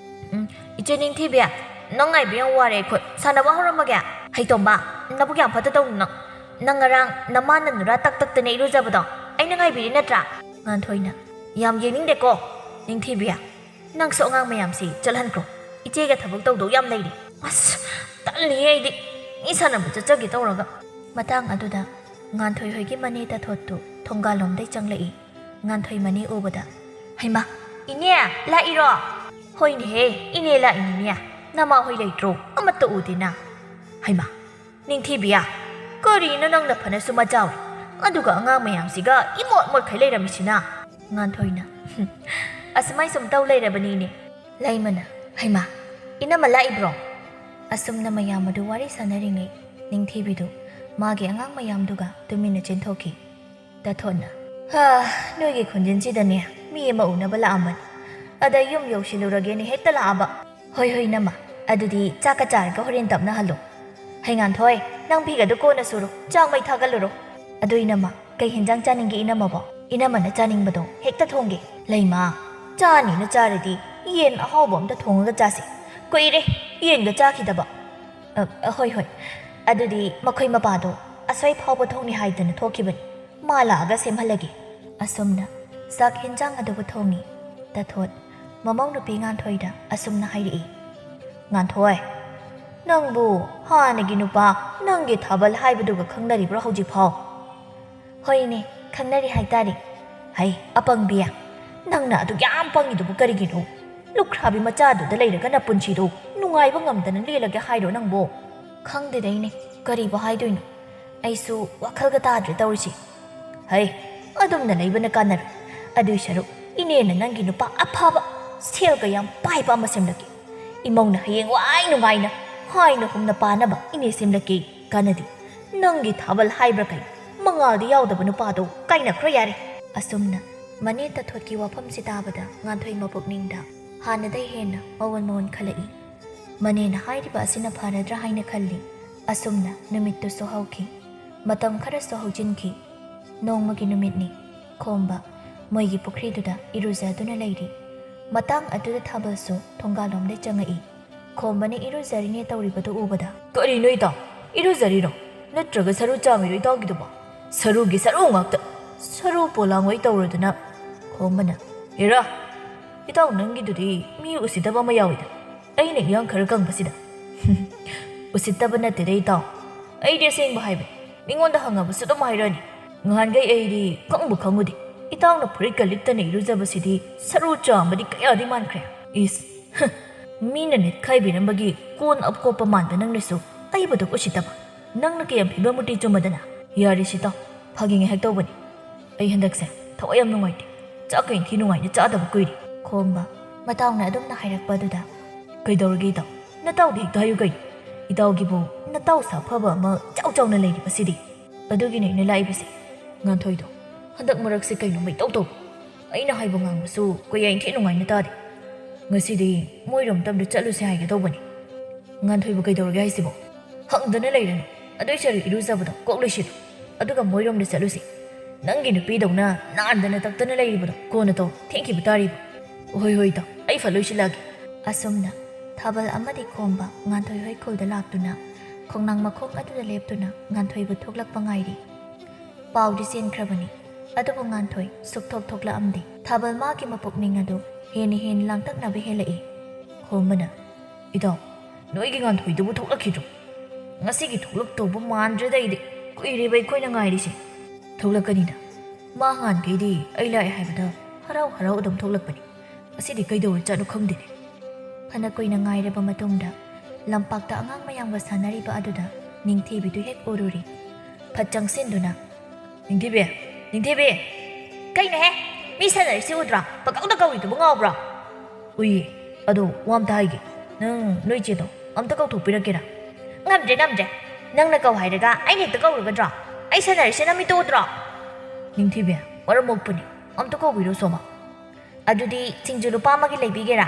"ꯎꯝ, ꯏꯆꯦ ꯅꯤꯡꯊꯤꯕꯤ, ꯅꯪ ꯉꯥꯏꯕ ꯌꯥꯝ ꯋꯥꯔꯦ ꯑꯩꯈꯣꯏ꯫ ꯁꯥꯟꯅꯕ ꯍꯧꯔꯝꯃꯒꯦ꯫" "ꯍꯩꯇꯣꯝꯕ, ꯅꯕꯨꯛ ꯌꯥꯝ ꯐꯠꯇꯗꯧꯅ ꯅꯪ꯫ ꯅꯪ ꯉꯔꯥꯡ ꯅꯃꯥꯅ ꯅꯨꯔꯥ ꯇꯛ ꯇꯛꯇꯅ ꯏꯔꯨꯖꯕꯗꯣ ꯑꯩꯅ ꯉꯥꯏꯕꯤꯔꯤ ꯅꯠꯇ꯭ꯔꯥ?" ꯉꯥꯟꯊꯣꯏꯅ, "ꯌꯥꯝ ꯌꯦꯡꯅꯤꯡꯗꯦꯀꯣ, ꯅꯤꯡꯊꯤꯕꯤ꯫ ꯅꯪꯁꯨ ꯑꯉꯥꯡ ꯃꯌꯥꯝꯁꯤ ꯆꯠꯍꯟꯈ꯭ꯔꯣ꯫ ꯏꯆꯦꯒ ꯊꯕꯛ ꯇꯧꯗꯧ ꯌꯥꯝ ꯂꯩꯔꯤ꯫" "ꯑꯁ, ꯇꯜꯂꯤꯌꯦ ꯑꯩꯗꯤ꯫ ꯃꯤ ꯁꯥꯟꯅꯕ ꯆꯠꯆꯒꯦ ꯇꯧꯔꯒ꯫" ꯃꯇꯥꯡ ꯑꯗꯨꯗ ꯉꯥꯟꯊꯣꯏ ꯍꯣꯏꯒꯤ ꯃꯅꯦ ꯇꯥꯊꯣꯠꯇꯨ ꯊꯣꯡꯒꯥꯜꯂꯣꯝꯗꯩ ꯆꯪꯂꯛꯏ꯫ ꯉꯥꯟꯊꯣꯏ ꯃꯅꯦ ꯎꯕꯗ, "ꯍꯩꯃꯥ, ꯏꯅꯦ, ꯂꯥꯛꯏꯔꯣ?" "ꯍꯣꯏꯅꯦꯍꯦ, ꯏꯅꯦ ꯂꯥꯛꯏꯅꯤꯅꯦ꯫ ꯅꯃꯥ ꯍꯣꯏ ꯂꯩꯇ꯭ꯔꯣ? ꯑꯃꯠꯇ ꯎꯗꯦꯅ꯫" "ꯍꯩꯃꯥ, ꯅꯤꯡꯊꯤꯕꯤꯌꯥ, ꯀꯔꯤꯅꯣ ꯅꯪꯅ ꯐꯅꯁꯨ ꯃꯆꯥ ꯑꯣꯏ? ꯑꯗꯨꯒ ꯑꯉꯥꯡ ꯃꯌꯥꯝꯁꯤꯒ ꯏꯃꯣꯠ ꯃꯣꯠꯈꯩ ꯂꯩꯔꯝꯃꯤꯁꯤꯅ꯫ ꯉꯥꯟꯊꯣꯏꯅ, "ꯑꯁꯨꯃꯥꯏ ꯁꯨꯝ ꯇꯧ ꯂꯩꯔꯕꯅꯤꯅꯦ꯫" ꯂꯩꯃꯅ, "ꯍꯩꯃꯥ, ꯏꯅꯝꯃ ꯂꯥꯛꯏꯕ꯭ꯔꯣ?" ꯑꯁꯨꯝꯅ ꯃꯌꯥꯝ ꯑꯗꯨ ꯋꯥꯔꯤ ꯁꯥꯟꯅꯔꯤꯉꯩ, ꯅꯤꯡꯊꯤꯕꯤꯗꯨ ꯃꯥꯒꯤ ꯑꯉꯥꯡ ꯃꯌꯥꯝꯗꯨꯒ ꯇꯨꯃꯤꯟꯅ ꯆꯦꯟꯊꯣꯛꯈꯤ꯫ ꯇꯥꯊꯣꯠꯅ, "ꯍꯥ, ꯅꯣꯏꯒꯤ ꯈꯣꯟꯖꯦꯜꯁꯤꯗꯅꯦ ꯃꯤ ꯑꯃ ꯎꯅꯕ ꯂꯥꯛꯑꯝꯕꯅꯤ꯫ ꯑꯗ ꯌꯨꯝ ꯌꯧꯁꯤꯜꯂꯨꯔꯒꯦꯅ ꯍꯦꯛꯇ ꯂꯥꯛꯑꯕ꯫" "ꯍꯣꯏ, ꯍꯣꯏ, ꯏꯅꯝꯃ, ꯑꯗꯨꯗꯤ ꯆꯥꯛꯀ ꯆꯥꯔꯒ ꯍꯣꯔꯦꯟ ꯇꯞꯅ ꯍꯜꯂꯣ꯫ ꯍꯩꯉꯥꯟꯊꯣꯏ, ꯅꯪ ꯐꯤꯒꯗꯨ ꯀꯣꯟꯅ ꯁꯨꯔꯣ, ꯆꯥꯛ ꯃꯩ ꯊꯥꯒꯠꯂꯨꯔꯣ꯫ ꯑꯗꯨ ꯏꯅꯝꯃ, ꯀꯩ ꯍꯦꯟꯖꯥꯡ ꯆꯥꯅꯤꯡꯒꯦ ꯏꯅꯝꯃꯕꯣ? ꯏꯅꯝꯃꯅ ꯆꯥꯅꯤꯡꯕꯗꯣ ꯍꯦꯛꯇ ꯊꯣꯡꯒꯦ꯫" "ꯂꯩꯃ, ꯆꯥꯅꯤꯅ ꯆꯥꯔꯗꯤ ꯌꯦꯟ ꯑꯍꯥꯎꯕ ꯑꯝꯇ ꯊꯣꯡꯉꯒ ꯆꯥꯁꯦ꯫ ꯀꯨꯏꯔꯦ ꯌꯦꯟꯒ ꯆꯥꯈꯤꯗꯕ꯫" "ꯑ, ꯑ, ꯍꯣꯏ, ꯍꯣꯏ꯫ ꯑꯗꯨꯗꯤ ꯃꯈꯣꯏ ꯃꯄꯥꯗꯣ ꯑꯁ꯭ꯋꯥꯏ ꯐꯥꯎꯕ ꯊꯣꯛꯅꯤ ꯍꯥꯏꯗꯅ ꯊꯣꯛꯈꯤꯕꯅꯤ꯫ ꯃꯥ ꯂꯥꯛꯑꯒ ꯁꯦꯝꯍꯜꯂꯒꯦ꯫" ꯑꯁꯨꯝꯅ ꯆꯥꯛ ꯍꯦꯟꯖꯥꯡ ꯑꯗꯨꯕꯨ ꯊꯣꯡꯉꯤ꯫ ꯇꯥꯊꯣꯠ ꯃꯃꯧ ꯅꯨꯄꯤ ꯉꯥꯟꯊꯣꯏꯗ ꯑꯁꯨꯝꯅ ꯍꯥꯏꯔꯛꯏ, "ꯉꯥꯟꯊꯣꯏ, ꯅꯪꯕꯨ ꯍꯥꯟꯅꯒꯤ ꯅꯨꯄꯥ ꯅꯪꯒꯤ ꯊꯥꯕꯜ ꯍꯥꯏꯕꯗꯨꯒ ꯈꯪꯅꯔꯤꯕ꯭ꯔꯣ ꯍꯧꯖꯤꯛꯐꯥꯎ?" "ꯍꯣꯏꯅꯦ, ꯈꯪꯅꯔꯤ ꯍꯥꯏꯇꯥꯔꯦ꯫" "ꯍꯩ, ꯑꯄꯪꯕꯤ, ꯅꯪꯅ ꯑꯗꯨꯛ ꯌꯥꯝ ꯄꯪꯉꯤꯗꯨꯕꯨ ꯀꯔꯤꯒꯤꯅꯣ? ꯂꯨꯈ꯭ꯔꯥꯕꯤ ꯃꯆꯥꯗꯨꯗ ꯂꯩꯔꯒ ꯅꯄꯨꯟꯁꯤꯗꯣ ꯅꯨꯡꯉꯥꯏꯕ ꯉꯝꯗꯅ ꯂꯦꯜꯂꯒꯦ ꯍꯥꯏꯔꯣ ꯅꯪꯕꯣ?" "ꯈꯪꯗꯦꯗ ꯏꯅꯦ, ꯀꯔꯤꯕꯨ ꯍꯥꯏꯗꯣꯏꯅꯣ? ꯑꯩꯁꯨ ꯋꯥꯈꯜꯒ ꯇꯥꯗ꯭ꯔꯦ ꯇꯧꯔꯤꯁꯦ꯫" "ꯍꯩ, ꯑꯗꯨꯝꯅ ꯂꯩꯕꯅ ꯀꯥꯟꯅꯔꯣꯏ꯫ ꯑꯗꯨꯏ ꯁꯔꯨꯛ ꯏꯅꯦꯅ ꯅꯪꯒꯤ ꯅꯨꯄꯥ ꯑꯐꯕ, ꯁꯦꯜꯒ ꯌꯥꯝ ꯄꯥꯏꯕ ꯑꯃ ꯁꯦꯝꯂꯛꯀꯦ꯫ ꯏꯃꯧꯅ ꯍꯌꯦꯡ ꯋꯥꯏ ꯅꯨꯡꯉꯥꯏꯅ ꯍꯥꯏꯅ ꯍꯨꯝꯅ ꯄꯥꯅꯕ ꯏꯅꯦ ꯁꯦꯝꯂꯛꯀꯦ꯫ ꯀꯥꯟꯅꯗꯦ꯫ ꯅꯪꯒꯤ ꯊꯥꯕꯜ ꯍꯥꯏꯕ꯭ꯔꯥ ꯀꯩ, ꯃꯉꯥꯜꯗꯤ ꯌꯥꯎꯗꯕ ꯅꯨꯄꯥꯗꯣ ꯀꯥꯏꯅꯈ꯭ꯔꯣ ꯌꯥꯔꯦ꯫" ꯑꯁꯨꯝꯅ ꯃꯅꯦ ꯇꯥꯊꯣꯠꯀꯤ ꯋꯥꯐꯝꯁꯤ ꯇꯥꯕꯗ ꯉꯥꯟꯊꯣꯏ ꯃꯄꯨꯛꯅꯤꯡꯗ ꯍꯥꯟꯅꯗꯩ ꯍꯦꯟꯅ ꯃꯑꯣꯟ ꯃꯑꯣꯟ ꯈꯜꯂꯛꯏ꯫ ꯃꯅꯦꯅ ꯍꯥꯏꯔꯤꯕ ꯑꯁꯤꯅ ꯐꯔꯗ꯭ꯔꯥ ꯍꯥꯏꯅ ꯈꯜꯂꯤ꯫ ꯑꯁꯨꯝꯅ ꯅꯨꯃꯤꯠꯇꯨꯁꯨ ꯍꯧꯈꯤ꯫ ꯃꯇꯝ ꯈꯔꯁꯨ ꯍꯧꯖꯤꯟꯈꯤ꯫ ꯅꯣꯡꯃꯒꯤ ꯅꯨꯃꯤꯠꯅꯤ꯫ ꯈꯣꯝꯕ ꯃꯣꯏꯒꯤ ꯄꯨꯈ꯭ꯔꯤꯗꯨꯗ ꯏꯔꯨꯖꯗꯨꯅ ꯂꯩꯔꯤ꯫ ꯃꯇꯥꯡ ꯑꯗꯨꯗ ꯊꯥꯕꯜꯁꯨ ꯊꯣꯡꯒꯥꯜꯂꯣꯝꯗꯩ ꯆꯪꯉꯛꯏ꯫ ꯈꯣꯝꯕꯅ ꯏꯔꯨꯖꯔꯤꯅꯦ ꯇꯧꯔꯤꯕꯗꯨ ꯎꯕꯗ, "ꯀꯔꯤꯅꯣ ꯏꯇꯥꯎ? ꯏꯔꯨꯖꯔꯤꯔꯣ? ꯅꯠꯇ꯭ꯔꯒ ꯁꯔꯨ ꯆꯥꯝꯃꯤꯔꯣ ꯏꯇꯥꯎꯒꯤꯗꯨꯕꯣ? ꯁꯔꯨꯒꯤ ꯁꯔꯨ ꯉꯥꯛꯇ꯫ ꯁꯔꯨ ꯄꯣꯂꯥꯡ ꯑꯣꯏ ꯇꯧꯔꯗꯅ꯫" ꯈꯣꯝꯕꯅ, "ꯍꯦꯔꯥ, ꯏꯇꯥꯎ ꯅꯪꯒꯤꯗꯨꯗꯤ ꯃꯤ ꯎꯁꯤꯠꯇꯕ ꯑꯃ ꯌꯥꯎꯏꯗ꯫ ꯑꯩꯅ ꯏꯌꯥꯡ ꯈꯔ ꯀꯪꯕꯁꯤꯗ꯫" "ꯎꯁꯤꯠꯇꯕ ꯅꯠꯇꯦꯗ ꯏꯇꯥꯎ꯫ ꯑꯩꯗꯤ ꯑꯁꯦꯡꯕ ꯍꯥꯏꯕꯅꯤ꯫ ꯃꯤꯉꯣꯟꯗ ꯍꯪꯉꯕꯁꯨ ꯑꯗꯨꯝ ꯍꯥꯏꯔꯛꯑꯅꯤ꯫ ꯉꯍꯥꯟꯈꯩ ꯑꯩꯗꯤ ꯈꯪꯕꯨ ꯈꯪꯉꯨꯗꯦ꯫ ꯏꯇꯥꯎꯅ ꯐꯨꯔꯤꯠꯀ ꯂꯤꯠꯇꯅ ꯏꯔꯨꯖꯕꯁꯤꯗꯤ ꯁꯔꯨ ꯆꯥꯝꯕꯗꯤ ꯀꯌꯥꯗꯤ ꯃꯥꯟꯈ꯭ꯔꯦ꯫ ꯏꯁ, ꯍ, ꯃꯤꯅ ꯅꯦꯠꯈꯥꯏꯕꯤꯔꯝꯕꯒꯤ ꯀꯣꯟ ꯑꯞꯀꯣꯞꯄ ꯃꯥꯟꯕ ꯅꯪꯅꯁꯨ ꯑꯩꯕꯨꯗꯨ ꯎꯁꯤꯠꯇꯕ꯫ ꯅꯪꯅ ꯀꯌꯥꯝ ꯐꯤꯕꯝ ꯃꯨꯇꯤ ꯆꯨꯝꯃꯗꯅ? ꯌꯥꯔꯦꯁꯤ ꯏꯇꯥꯎ, ꯐꯥꯒꯤ ꯉꯥꯏꯍꯥꯛ ꯇꯧꯕꯅꯤ꯫ ꯑꯩ ꯍꯟꯗꯛꯁꯦ ꯊꯋꯥꯏ ꯌꯥꯝ ꯅꯨꯡꯉꯥꯏꯇꯦ꯫ ꯆꯥꯛꯀ ꯏꯟꯊꯤ ꯅꯨꯡꯉꯥꯏꯅ ꯆꯥꯗꯕ ꯀꯨꯏꯔꯦ꯫ ꯈꯣꯝꯕ ꯃꯇꯥꯎꯅ ꯑꯗꯨꯝꯅ ꯍꯥꯏꯔꯛꯄ ꯑꯗꯨꯗ, "ꯀꯩꯗꯧꯔꯒꯦ ꯏꯇꯥꯎ? ꯅꯇꯥꯎꯗ ꯍꯦꯛꯇ ꯍꯥꯏꯌꯨ ꯀꯩꯅꯣ꯫ ꯏꯇꯥꯎꯒꯤꯕꯨ ꯅꯇꯥꯎ ꯁꯥꯐꯕ ꯑꯃ ꯆꯥꯎ ꯆꯥꯎꯅ ꯂꯩꯔꯤꯕꯁꯤꯗꯤ꯫ ꯑꯗꯨꯒꯤꯅꯦ ꯑꯩꯅ ꯂꯥꯛꯏꯕꯁꯦ꯫ ꯉꯥꯟꯊꯣꯏꯗꯣ ꯍꯟꯗꯛ ꯃꯔꯛꯁꯦ ꯀꯩꯅꯣ ꯃꯩꯇꯧ ꯇꯧ꯫ ꯑꯩꯅ ꯍꯥꯏꯕ ꯉꯥꯡꯕꯁꯨ ꯀꯌꯥ ꯏꯟꯊꯤ ꯅꯨꯡꯉꯥꯏꯅ ꯇꯥꯗꯦ꯫ ꯉꯁꯤꯗꯤ ꯃꯣꯏꯔꯣꯝꯇ ꯑꯝꯇ ꯆꯠꯂꯨꯁꯦ ꯍꯥꯏꯒꯦ ꯇꯧꯕꯅꯤ꯫ ꯉꯥꯟꯊꯣꯏꯕꯨ ꯀꯩꯗꯧꯔꯒꯦ ꯍꯥꯏꯁꯤꯕꯣ? ꯍꯪꯗꯅ ꯂꯩꯔꯅꯨ꯫ ꯑꯗꯨꯏ ꯁꯔꯨꯛ ꯏꯔꯨꯖꯕꯗꯣ ꯀꯣꯛ ꯂꯣꯏꯁꯤꯜꯂꯨ꯫ ꯑꯗꯨꯒ ꯃꯣꯏꯔꯣꯝꯗ ꯆꯠꯂꯨꯁꯤ꯫ ꯅꯪꯒꯤ ꯅꯨꯄꯤꯗꯧꯅ ꯅꯥꯟꯗꯅ ꯇꯛꯇꯅ ꯂꯩꯔꯤꯕꯗꯣ ꯀꯣꯟꯅ ꯇꯧ, ꯊꯦꯡꯈꯤꯕ ꯇꯥꯔꯤꯕ꯫ ꯍꯣꯏ, ꯍꯣꯏ, ꯏꯇꯥꯎ, ꯑꯩ ꯐꯠ ꯂꯣꯏꯁꯤꯜꯂꯛꯑꯒꯦ꯫" ꯑꯁꯨꯝꯅ ꯊꯥꯕꯜ ꯑꯃꯗꯤ ꯈꯣꯝꯕ ꯉꯥꯟꯊꯣꯏ ꯍꯣꯏ ꯈꯨꯜꯗ ꯂꯥꯛꯇꯨꯅ ꯈꯣꯡꯅꯥꯡ ꯃꯈꯣꯡ ꯑꯗꯨꯗ ꯂꯦꯞꯇꯨꯅ ꯉꯥꯟꯊꯣꯏꯕꯨ ꯊꯣꯛꯂꯛꯄ ꯉꯥꯏꯔꯤ꯫ ꯄꯥꯎꯗꯤ ꯆꯦꯟꯈ꯭ꯔꯕꯅꯤ, ꯑꯗꯨꯕꯨ ꯉꯥꯟꯊꯣꯏ ꯁꯨꯛꯊꯣꯛ ꯊꯣꯛꯂꯛꯑꯝꯗꯦ꯫ ꯊꯥꯕꯜ ꯃꯥꯒꯤ ꯃꯄꯨꯛꯅꯤꯡ ꯑꯗꯨ ꯍꯦꯟꯅ ꯍꯦꯟꯅ ꯂꯥꯡꯇꯛꯅꯕ ꯍꯦꯜꯂꯛꯏ꯫ ꯈꯣꯝꯕꯅ, "ꯏꯇꯥꯎ, ꯅꯣꯏꯒꯤ ꯉꯥꯟꯊꯣꯏꯗꯨꯕꯨ ꯊꯣꯛꯂꯛꯈꯤꯗ꯭ꯔꯣ? ꯉꯁꯤꯒꯤ ꯊꯣꯛꯂꯛꯇꯧꯕ ꯃꯥꯟꯗ꯭ꯔꯦꯗ ꯑꯩꯗꯤ꯫ ꯀꯨꯏꯔꯦꯕ ꯑꯩꯈꯣꯏꯅ ꯉꯥꯏꯔꯤꯁꯦ꯫" "ꯊꯣꯛꯂꯛꯀꯅꯤꯗ꯫ ꯃꯥ ꯉꯍꯥꯟꯈꯩꯗꯤ ꯑꯩ ꯂꯥꯛꯑꯦ ꯍꯥꯏꯕꯗ ꯍꯔꯥꯎ ꯍꯔꯥꯎ ꯑꯗꯨꯝ ꯊꯣꯛꯂꯛꯄꯅꯤ꯫ ꯉꯁꯤꯗꯤ ꯀꯩꯗꯧꯔꯖꯥꯠꯅꯣ ꯈꯪꯗꯦꯅꯦ꯫" ꯐꯅ ꯀꯨꯏꯅ ꯉꯥꯏꯔꯕ ꯃꯇꯨꯡꯗ ꯂꯝꯄꯥꯛꯇ ꯑꯉꯥꯡ ꯃꯌꯥꯝꯒ ꯁꯥꯟꯅꯔꯤꯕ ꯑꯗꯨꯗ ꯅꯤꯡꯊꯤꯕꯤꯗꯨ ꯍꯦꯛ ꯎꯔꯨꯔꯦ꯫ ꯐꯠ ꯆꯪꯁꯤꯟꯗꯨꯅ, "ꯅꯤꯡꯊꯤꯕꯤ, ꯅꯤꯡꯊꯤꯕꯤ!" "ꯀꯩꯅꯣꯍꯦ? ꯃꯤ ꯁꯥꯟꯅꯔꯤꯁꯤ ꯎꯗ꯭ꯔꯣ? ꯄꯪꯀꯧꯗ ꯀꯧꯔꯤꯗꯨꯕꯨ ꯉꯥꯎꯕ꯭ꯔꯣ?" "ꯎꯏꯌꯦ꯫ ꯑꯗꯣ ꯋꯥ ꯑꯝꯇ ꯍꯥꯏꯒꯦ꯫ ꯅꯪ ꯅꯣꯏ ꯆꯦꯗꯣ ꯑꯝꯇ ꯀꯧꯊꯣꯛꯄꯤꯔꯛꯀꯦꯔꯥ?" "ꯉꯝꯗ꯭ꯔꯦ, ꯉꯝꯗ꯭ꯔꯦ꯫ ꯅꯪꯅ ꯀꯧ ꯍꯥꯏꯔꯒ ꯑꯩꯅ ꯍꯦꯛꯇ ꯀꯧꯔꯒꯗ꯭ꯔꯣ? ꯑꯩ ꯁꯥꯟꯅꯔꯤꯁꯦ ꯅꯪ ꯃꯤꯠꯇ ꯎꯗ꯭ꯔꯣ?" "ꯅꯤꯡꯊꯤꯕꯤ, ꯃꯔꯝ ꯃꯣꯛꯄꯅꯤ꯫ ꯑꯝꯇ ꯀꯧꯕꯤꯔꯣ ꯁꯣꯝꯕ꯫" "ꯑꯗꯨꯗꯤ ꯁꯤꯡꯖꯨ ꯂꯨꯄꯥ ꯑꯃꯒꯤ ꯂꯩꯕꯤꯒꯦꯔꯥ?"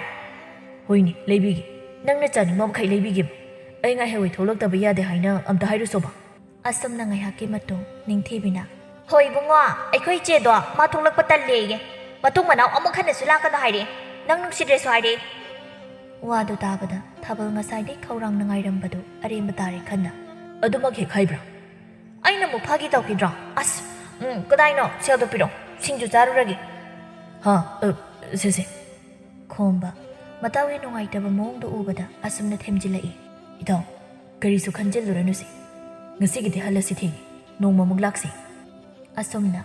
"ꯍꯣꯏꯅꯦ, ꯂꯩꯕꯤꯒꯦ꯫ ꯅꯪꯅ ꯆꯥꯅꯤꯡꯕ ꯃꯈꯩ ꯂꯩꯕꯤꯒꯦꯕ꯫ ꯑꯩ ꯉꯥꯏꯍꯥꯛ ꯊꯣꯛꯂꯛꯇꯕ ꯌꯥꯗꯦ ꯍꯥꯏꯅ ꯑꯝꯇ ꯍꯥꯏꯔꯨ ꯁꯣꯝꯕ꯫" ꯑꯁꯨꯝꯅ ꯉꯥꯏꯍꯥꯛꯀꯤ ꯃꯇꯨꯡ ꯅꯤꯡꯊꯤꯕꯤꯅ, "ꯍꯣꯏ ꯏꯕꯨꯡꯉꯣ, ꯑꯩꯈꯣꯏ ꯏꯆꯦꯗꯣ ꯃꯥ ꯊꯣꯛꯂꯛꯄ ꯇꯜꯂꯦꯌꯦ꯫ ꯃꯇꯨꯡ ꯃꯅꯥꯎ ꯑꯃꯨꯛ ꯍꯟꯅꯁꯨ ꯂꯥꯛꯀꯅꯨ ꯍꯥꯏꯔꯦ꯫ ꯅꯪ ꯅꯨꯡꯁꯤꯗ꯭ꯔꯦꯁꯨ ꯍꯥꯏꯔꯦ꯫" ꯋꯥꯗꯨ ꯇꯥꯕꯗ ꯊꯥꯕꯜ ꯉꯁꯥꯏꯗꯩ ꯈꯧꯔꯥꯡꯅ ꯉꯥꯏꯔꯝꯕꯗꯨ ꯑꯔꯦꯝꯕ ꯇꯥꯔꯦ ꯈꯟꯅ꯫ "ꯑꯗꯨꯃꯛ ꯍꯦꯛ ꯍꯥꯏꯕ꯭ꯔꯥ? ꯑꯩꯅ ꯑꯃꯨꯛ ꯐꯥꯒꯤ ꯇꯧꯈꯤꯗ꯭ꯔꯣ? ꯑꯁ, ꯎꯝ, ꯀꯗꯥꯏꯅꯣ? ꯁꯦꯜꯗꯣ ꯄꯤꯔꯛꯑꯣ, ꯁꯤꯡꯖꯨ ꯆꯥꯔꯨꯔꯒꯦ꯫" "ꯍꯥ? ꯑ, ꯁꯦ, ꯁꯦ꯫" ꯈꯣꯝꯕ ꯃꯇꯥꯎꯒꯤ ꯅꯨꯡꯉꯥꯏꯇꯕ ꯃꯑꯣꯡꯗꯨ ꯎꯕꯗ ꯑꯁꯨꯝꯅ ꯊꯦꯝꯖꯤꯜꯂꯛꯏ꯫ "ꯏꯇꯥꯎ, ꯀꯔꯤꯁꯨ ꯈꯟꯖꯤꯜꯂꯨꯔꯅꯨꯁꯦ꯫ ꯉꯁꯤꯒꯤꯗꯤ ꯍꯜꯂꯁꯤ ꯊꯦꯡꯉꯦ꯫ ꯅꯣꯡꯃꯃꯨꯛ ꯂꯥꯛꯁꯤ꯫" ꯑꯁꯨꯝꯅ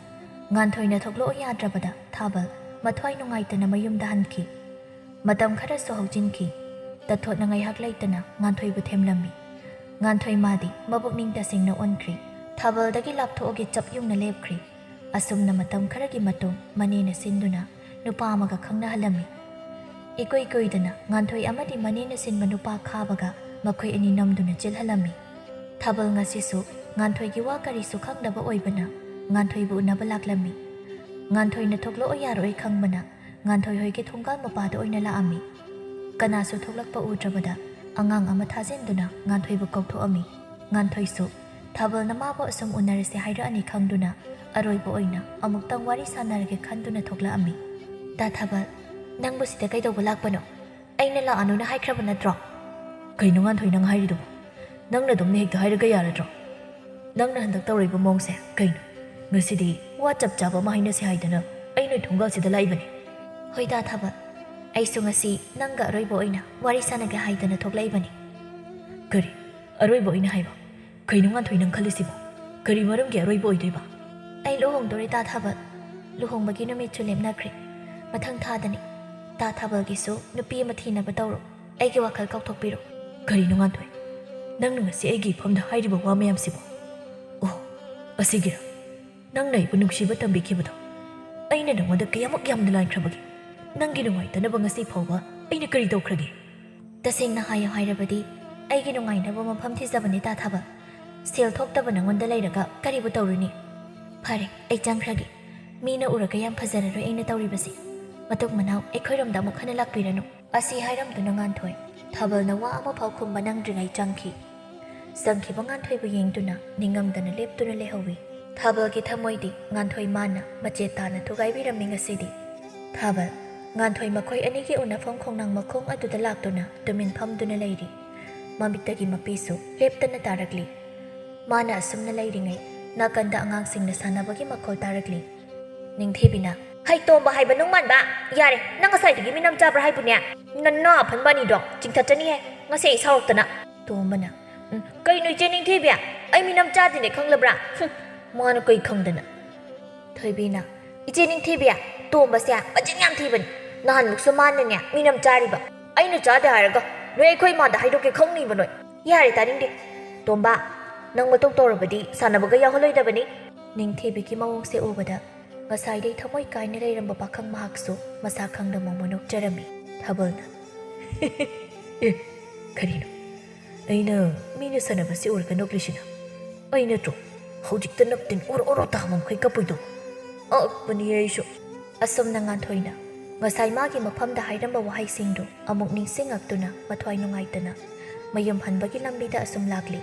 ꯉꯥꯟꯊꯣꯏꯅ ꯊꯣꯛꯂꯛꯑꯣ ꯌꯥꯗ꯭ꯔꯕꯗ ꯊꯥꯕꯜ ꯃꯊ꯭ꯋꯥꯏ ꯅꯨꯡꯉꯥꯏꯇꯅ ꯃꯌꯨꯝꯗ ꯍꯟꯈꯤ꯫ ꯃꯇꯝ ꯈꯔꯁꯨ ꯍꯧꯖꯤꯟꯈꯤ꯫ ꯇꯊꯣꯠꯅ ꯉꯥꯏꯍꯥꯛ ꯂꯩꯇꯅ ꯉꯥꯟꯊꯣꯏꯕꯨ ꯊꯦꯝꯂꯝꯃꯤ꯫ ꯉꯥꯟꯊꯣꯏ ꯃꯥꯗꯤ ꯃꯕꯨꯛꯅꯤꯡ ꯇꯁꯦꯡꯅ ꯑꯣꯟꯈ꯭ꯔꯦ꯫ ꯊꯥꯕꯜꯗꯒꯤ ꯂꯥꯞꯊꯣꯛꯑꯒꯦ ꯆꯞ ꯌꯨꯡꯅ ꯂꯦꯞꯈ꯭ꯔꯤ꯫ ꯑꯁꯨꯝꯅ ꯃꯇꯝ ꯈꯔꯒꯤ ꯃꯇꯨꯡ ꯃꯅꯦꯅ ꯁꯤꯟꯗꯨꯅ ꯅꯨꯄꯥ ꯑꯃꯒ ꯈꯪꯅꯍꯜꯂꯝꯃꯤ꯫ ꯏꯀꯨꯏ ꯀꯨꯏꯗꯅ ꯉꯥꯟꯊꯣꯏ ꯑꯃꯗꯤ ꯃꯅꯦꯅ ꯁꯤꯟꯕ ꯅꯨꯄꯥ ꯈꯥꯕꯒ ꯃꯈꯣꯏ ꯑꯅꯤ ꯅꯝꯗꯨꯅ ꯆꯦꯜꯍꯜꯂꯝꯃꯤ꯫ ꯊꯥꯕꯜ ꯉꯁꯤꯁꯨ ꯉꯥꯟꯊꯣꯏꯒꯤ ꯋꯥ ꯀꯔꯤꯁꯨ ꯈꯪꯗꯕ ꯑꯣꯏꯕꯅ ꯉꯥꯟꯊꯣꯏꯕꯨ ꯎꯅꯕ ꯂꯥꯛꯂꯝꯃꯤ꯫ ꯉꯥꯟꯊꯣꯏꯅ ꯊꯣꯛꯂꯛꯑꯣ ꯌꯥꯔꯣꯏ ꯈꯪꯕꯅ ꯉꯥꯟꯊꯣꯏ ꯍꯣꯏꯒꯤ ꯊꯣꯡꯒꯥꯜ ꯃꯄꯥꯗ ꯑꯣꯏꯅ ꯂꯥꯛꯑꯝꯃꯤ꯫ ꯀꯅꯥꯁꯨ ꯊꯣꯛꯂꯛꯄ ꯎꯗ꯭ꯔꯕꯗ ꯑꯉꯥꯡ ꯑꯃ ꯊꯥꯖꯤꯟꯗꯨꯅ ꯉꯥꯟꯊꯣꯏꯕꯨ ꯀꯧꯊꯣꯛꯑꯝꯃꯤ꯫ ꯉꯥꯟꯊꯣꯏꯁꯨ ꯊꯥꯕꯜꯅ ꯃꯥꯕꯨ ꯑꯁꯨꯝ ꯎꯅꯔꯁꯦ ꯍꯥꯏꯔꯛꯑꯅꯤ ꯈꯪꯗꯨꯅ ꯑꯔꯣꯏꯕ ꯑꯣꯏꯅ ꯑꯃꯨꯛꯇꯪ ꯋꯥꯔꯤ ꯁꯥꯟꯅꯔꯒꯦ ꯈꯟꯗꯨꯅ ꯊꯣꯛꯂꯛꯑꯝꯃꯤ꯫ "ꯇꯥ ꯊꯥꯕꯜ, ꯅꯪꯕꯨ ꯁꯤꯗ ꯀꯩꯗꯧꯕ ꯂꯥꯛꯄꯅꯣ? ꯑꯩꯅ ꯂꯥꯛꯑꯅꯨꯅ ꯍꯥꯏꯈ꯭ꯔꯕ ꯅꯠꯇ꯭ꯔꯣ?" "ꯀꯩꯅꯣ ꯉꯥꯟꯊꯣꯏ ꯅꯪ ꯍꯥꯏꯔꯤꯗꯨꯕꯨ? ꯅꯪꯅ ꯑꯗꯨꯝꯅ ꯍꯦꯛꯇ ꯍꯥꯏꯔꯒ ꯌꯥꯔꯗ꯭ꯔꯣ? ꯅꯪꯅ ꯍꯟꯗꯛ ꯇꯧꯔꯛꯏꯕ ꯃꯑꯣꯡꯁꯦ ꯀꯩꯅꯣ? ꯉꯁꯤꯗꯤ ꯋꯥ ꯆꯞ ꯆꯥꯕ ꯑꯃ ꯍꯥꯏꯅꯁꯦ ꯍꯥꯏꯗꯅ ꯑꯩ ꯅꯣꯏ ꯊꯣꯡꯒꯥꯜꯁꯤꯗ ꯂꯥꯛꯏꯕꯅꯤ꯫" "ꯍꯣꯏ ꯇꯥ ꯊꯥꯕꯜ, ꯑꯩꯁꯨ ꯉꯁꯤ ꯅꯪꯒ ꯑꯔꯣꯏꯕ ꯑꯣꯏꯅ ꯋꯥꯔꯤ ꯁꯥꯟꯅꯒꯦ ꯍꯥꯏꯗꯅ ꯊꯣꯛꯂꯛꯏꯕꯅꯤ꯫" "ꯀꯔꯤ? ꯑꯔꯣꯏꯕ ꯑꯣꯏꯅ ꯍꯥꯏꯕ? ꯀꯩꯅꯣ ꯉꯥꯟꯊꯣꯏ ꯅꯪ ꯈꯜꯂꯤꯁꯤꯕꯣ? ꯀꯔꯤ ꯃꯔꯝꯒꯤ ꯑꯔꯣꯏꯕ ꯑꯣꯏꯗꯣꯏꯕ?" "ꯑꯩ ꯂꯨꯍꯣꯡꯗꯣꯔꯦ ꯇꯥ ꯊꯥꯕꯜ꯫ ꯂꯨꯍꯣꯡꯕꯒꯤ ꯅꯨꯃꯤꯠꯁꯨ ꯂꯦꯞꯅꯈ꯭ꯔꯦ꯫ ꯃꯊꯪ ꯊꯥꯗꯅꯤ꯫ ꯇꯥ ꯊꯥꯕꯜꯒꯤꯁꯨ ꯅꯨꯄꯤ ꯑꯃ ꯊꯤꯅꯕ ꯇꯧꯔꯣ꯫ ꯑꯩꯒꯤ ꯋꯥꯈꯜ ꯀꯥꯎꯊꯣꯛꯄꯤꯔꯣ꯫" "ꯀꯔꯤꯅꯣ ꯉꯥꯟꯊꯣꯏ? ꯅꯪꯅ ꯉꯁꯤ ꯑꯩꯒꯤ ꯏꯐꯝꯗ ꯍꯥꯏꯔꯤꯕ ꯋꯥ ꯃꯌꯥꯝꯁꯤꯕꯣ? ꯑꯣ, ꯑꯁꯤꯒꯤꯔ? ꯅꯪꯅ ꯑꯩꯕꯨ ꯅꯨꯡꯁꯤꯕ ꯇꯝꯕꯤꯈꯤꯕꯗꯣ ꯑꯩꯅ ꯅꯉꯣꯟꯗ ꯀꯌꯥꯃꯨꯛ ꯌꯥꯝꯅ ꯂꯥꯟꯈ꯭ꯔꯕꯒꯦ? ꯅꯪꯒꯤ ꯅꯨꯡꯉꯥꯏꯇꯅꯕ ꯉꯁꯤ ꯐꯥꯎꯕ ꯑꯩꯅ ꯀꯔꯤ ꯇꯧꯈ꯭ꯔꯒꯦ?" "ꯇꯁꯦꯡꯅ ꯍꯥꯏꯌꯣ ꯍꯥꯏꯔꯕꯗꯤ ꯑꯩꯒꯤ ꯅꯨꯡꯉꯥꯏꯅꯕ ꯃꯐꯝ ꯊꯤꯖꯕꯅꯤ ꯇꯥ ꯊꯥꯕꯜ꯫ ꯁꯦꯜ ꯊꯣꯛꯇꯕ ꯅꯉꯣꯟꯗ ꯂꯩꯔꯒ ꯀꯔꯤꯕꯨ ꯇꯧꯔꯨꯅꯤ? ꯐꯔꯦ, ꯑꯩ ꯆꯪꯈ꯭ꯔꯒꯦ꯫ ꯃꯤꯅ ꯎꯔꯒ ꯌꯥꯝ ꯐꯖꯔꯔꯣꯏ ꯑꯩꯅ ꯇꯧꯔꯤꯕꯁꯤ꯫ ꯃꯇꯨꯡ ꯃꯅꯥꯎ ꯑꯩꯈꯣꯏꯔꯣꯝꯗ ꯑꯃꯨꯛ ꯍꯟꯅ ꯂꯥꯛꯄꯤꯔꯅꯨ꯫" ꯑꯁꯤ ꯍꯥꯏꯔꯝꯗꯨꯅ ꯉꯥꯟꯊꯣꯏ ꯊꯥꯕꯜꯅ ꯋꯥ ꯑꯃꯐꯥꯎ ꯈꯨꯝꯕ ꯅꯪꯗ꯭ꯔꯤꯉꯩ ꯆꯪꯈꯤ꯫ ꯆꯪꯈꯤꯕ ꯉꯥꯟꯊꯣꯏꯕꯨ ꯌꯦꯡꯗꯨꯅ ꯅꯤꯡꯉꯝꯗꯅ ꯂꯦꯞꯇꯨꯅ ꯂꯩꯍꯧꯏ꯫ ꯊꯥꯕꯜꯒꯤ ꯊꯃꯣꯏꯗꯤ ꯉꯥꯟꯊꯣꯏ ꯃꯥꯅ ꯃꯆꯦꯠ ꯇꯥꯅ ꯊꯨꯒꯥꯏꯕꯤꯔꯝꯃꯤ ꯉꯁꯤꯗꯤ꯫ ꯊꯥꯕꯜ, ꯉꯥꯟꯊꯣꯏ ꯃꯈꯣꯏ ꯑꯅꯤꯒꯤ ꯎꯅꯐꯝ ꯈꯣꯡꯅꯥꯡ ꯃꯈꯣꯡ ꯑꯗꯨꯗ ꯂꯥꯛꯇꯨꯅ ꯇꯨꯃꯤꯟ ꯐꯝꯗꯨꯅ ꯂꯩꯔꯤ꯫ ꯃꯃꯤꯠꯇꯒꯤ ꯃꯄꯤꯁꯨ ꯂꯦꯞꯇꯅ ꯇꯥꯔꯛꯂꯤ꯫ ꯃꯥꯅ ꯑꯁꯨꯝꯅ ꯂꯩꯔꯤꯉꯩ ꯅꯥꯀꯟꯗ ꯑꯉꯥꯡꯁꯤꯡꯅ ꯁꯥꯟꯅꯕꯒꯤ ꯃꯈꯣꯜ ꯇꯥꯔꯛꯂꯤ꯫ ꯅꯤꯡꯊꯤꯕꯤꯅ, "ꯍꯩ ꯇꯣꯝꯕ ꯍꯥꯏꯕ ꯅꯨꯡꯃꯥꯟꯕ, ꯌꯥꯔꯦ, ꯅꯪ ꯉꯁꯥꯏꯗꯒꯤ ꯃꯤꯅꯝ ꯆꯥꯕ꯭ꯔꯥ ꯍꯥꯏꯕꯨꯅꯦ? ꯅꯅꯥ ꯑꯐꯟꯕ ꯑꯅꯤꯗꯣ ꯆꯤꯡꯊꯠꯆꯅꯤꯍꯦ, ꯉꯁꯤ ꯑꯩ ꯁꯥꯎꯔꯛꯇꯅ꯫" ꯇꯣꯝꯕꯅ, "ꯎꯝ, ꯀꯩꯅꯣ ꯏꯆꯦ ꯅꯤꯡꯊꯤꯕꯤ? ꯑꯩ ꯃꯤꯅꯝ ꯆꯥꯗꯦꯅꯦ ꯈꯪꯂꯕ꯭ꯔꯥ? ꯍꯨꯝ, ꯃꯥꯅ ꯀꯩ ꯈꯪꯗꯅ?" ꯊꯣꯏꯕꯤꯅ, "ꯏꯆꯦ ꯅꯤꯡꯊꯤꯕꯤ, ꯇꯣꯝꯕꯁꯦ ꯃꯆꯤꯟ ꯌꯥꯝ ꯊꯤꯕꯅꯤ꯫ ꯅꯍꯥꯟꯃꯨꯛꯁꯨ ꯃꯥꯅꯅꯦ ꯃꯤꯅꯝ ꯆꯥꯔꯤꯕ꯫ ꯑꯩꯅ ꯆꯥꯗꯦ ꯍꯥꯏꯔꯒ ꯅꯣꯏ ꯑꯩꯈꯣꯏ ꯏꯃꯥꯗ ꯍꯥꯏꯗꯣꯛꯀꯦ ꯈꯪꯅꯤꯕ ꯅꯣꯏ꯫ ꯌꯥꯔꯦ ꯇꯥꯅꯤꯡꯗꯦ꯫ ꯇꯣꯝꯕ, ꯅꯪ ꯃꯇꯧ ꯇꯧꯔꯕꯗꯤ ꯁꯥꯟꯅꯕꯒ ꯌꯥꯎꯍꯜꯂꯣꯏꯗꯕꯅꯤ꯫ ꯅꯤꯡꯊꯤꯕꯤꯒꯤ ꯃꯑꯣꯡꯁꯦ ꯎꯕꯗ ꯉꯁꯥꯏꯗꯩ ꯊꯃꯣꯏ ꯀꯥꯏꯅ ꯂꯩꯔꯝꯕ ꯄꯥꯈꯪ ꯃꯍꯥꯛꯁꯨ ꯃꯁꯥ ꯈꯪꯗ ꯃꯣꯃꯣ ꯅꯣꯛꯆꯔꯝꯃꯤ꯫ ꯊꯥꯕꯜꯅ, "ꯑꯦ, ꯀꯔꯤꯅꯣ? ꯑꯩꯅ ꯃꯤꯅ ꯁꯥꯟꯅꯕꯁꯤ ꯎꯔꯒ ꯅꯣꯛꯂꯤꯁꯤꯅ? ꯑꯩ ꯅꯠꯇ꯭ꯔꯣ ꯍꯧꯖꯤꯛꯇ ꯅꯞꯇꯤꯟ ꯑꯣꯔꯣ ꯑꯣꯔꯣ ꯇꯥꯕ ꯃꯈꯩ ꯀꯞꯄꯣꯏꯗꯣ? ꯑꯛꯄꯅꯤ ꯑꯩꯁꯨ!" ꯑꯁꯨꯝꯅ ꯉꯥꯟꯊꯣꯏꯅ ꯉꯁꯥꯏ ꯃꯥꯒꯤ ꯃꯐꯝꯗ ꯍꯥꯏꯔꯝꯕ ꯋꯥꯍꯩꯁꯤꯡꯗꯨ ꯑꯃꯨꯛ ꯅꯤꯡꯁꯤꯡꯉꯛꯇꯨꯅ ꯃꯊ꯭ꯋꯥꯏ ꯅꯨꯡꯉꯥꯏꯇꯅ ꯃꯌꯨꯝ ꯍꯟꯕꯒꯤ ꯂꯝꯕꯤꯗ ꯑꯁꯨꯝ ꯂꯥꯛꯂꯤ꯫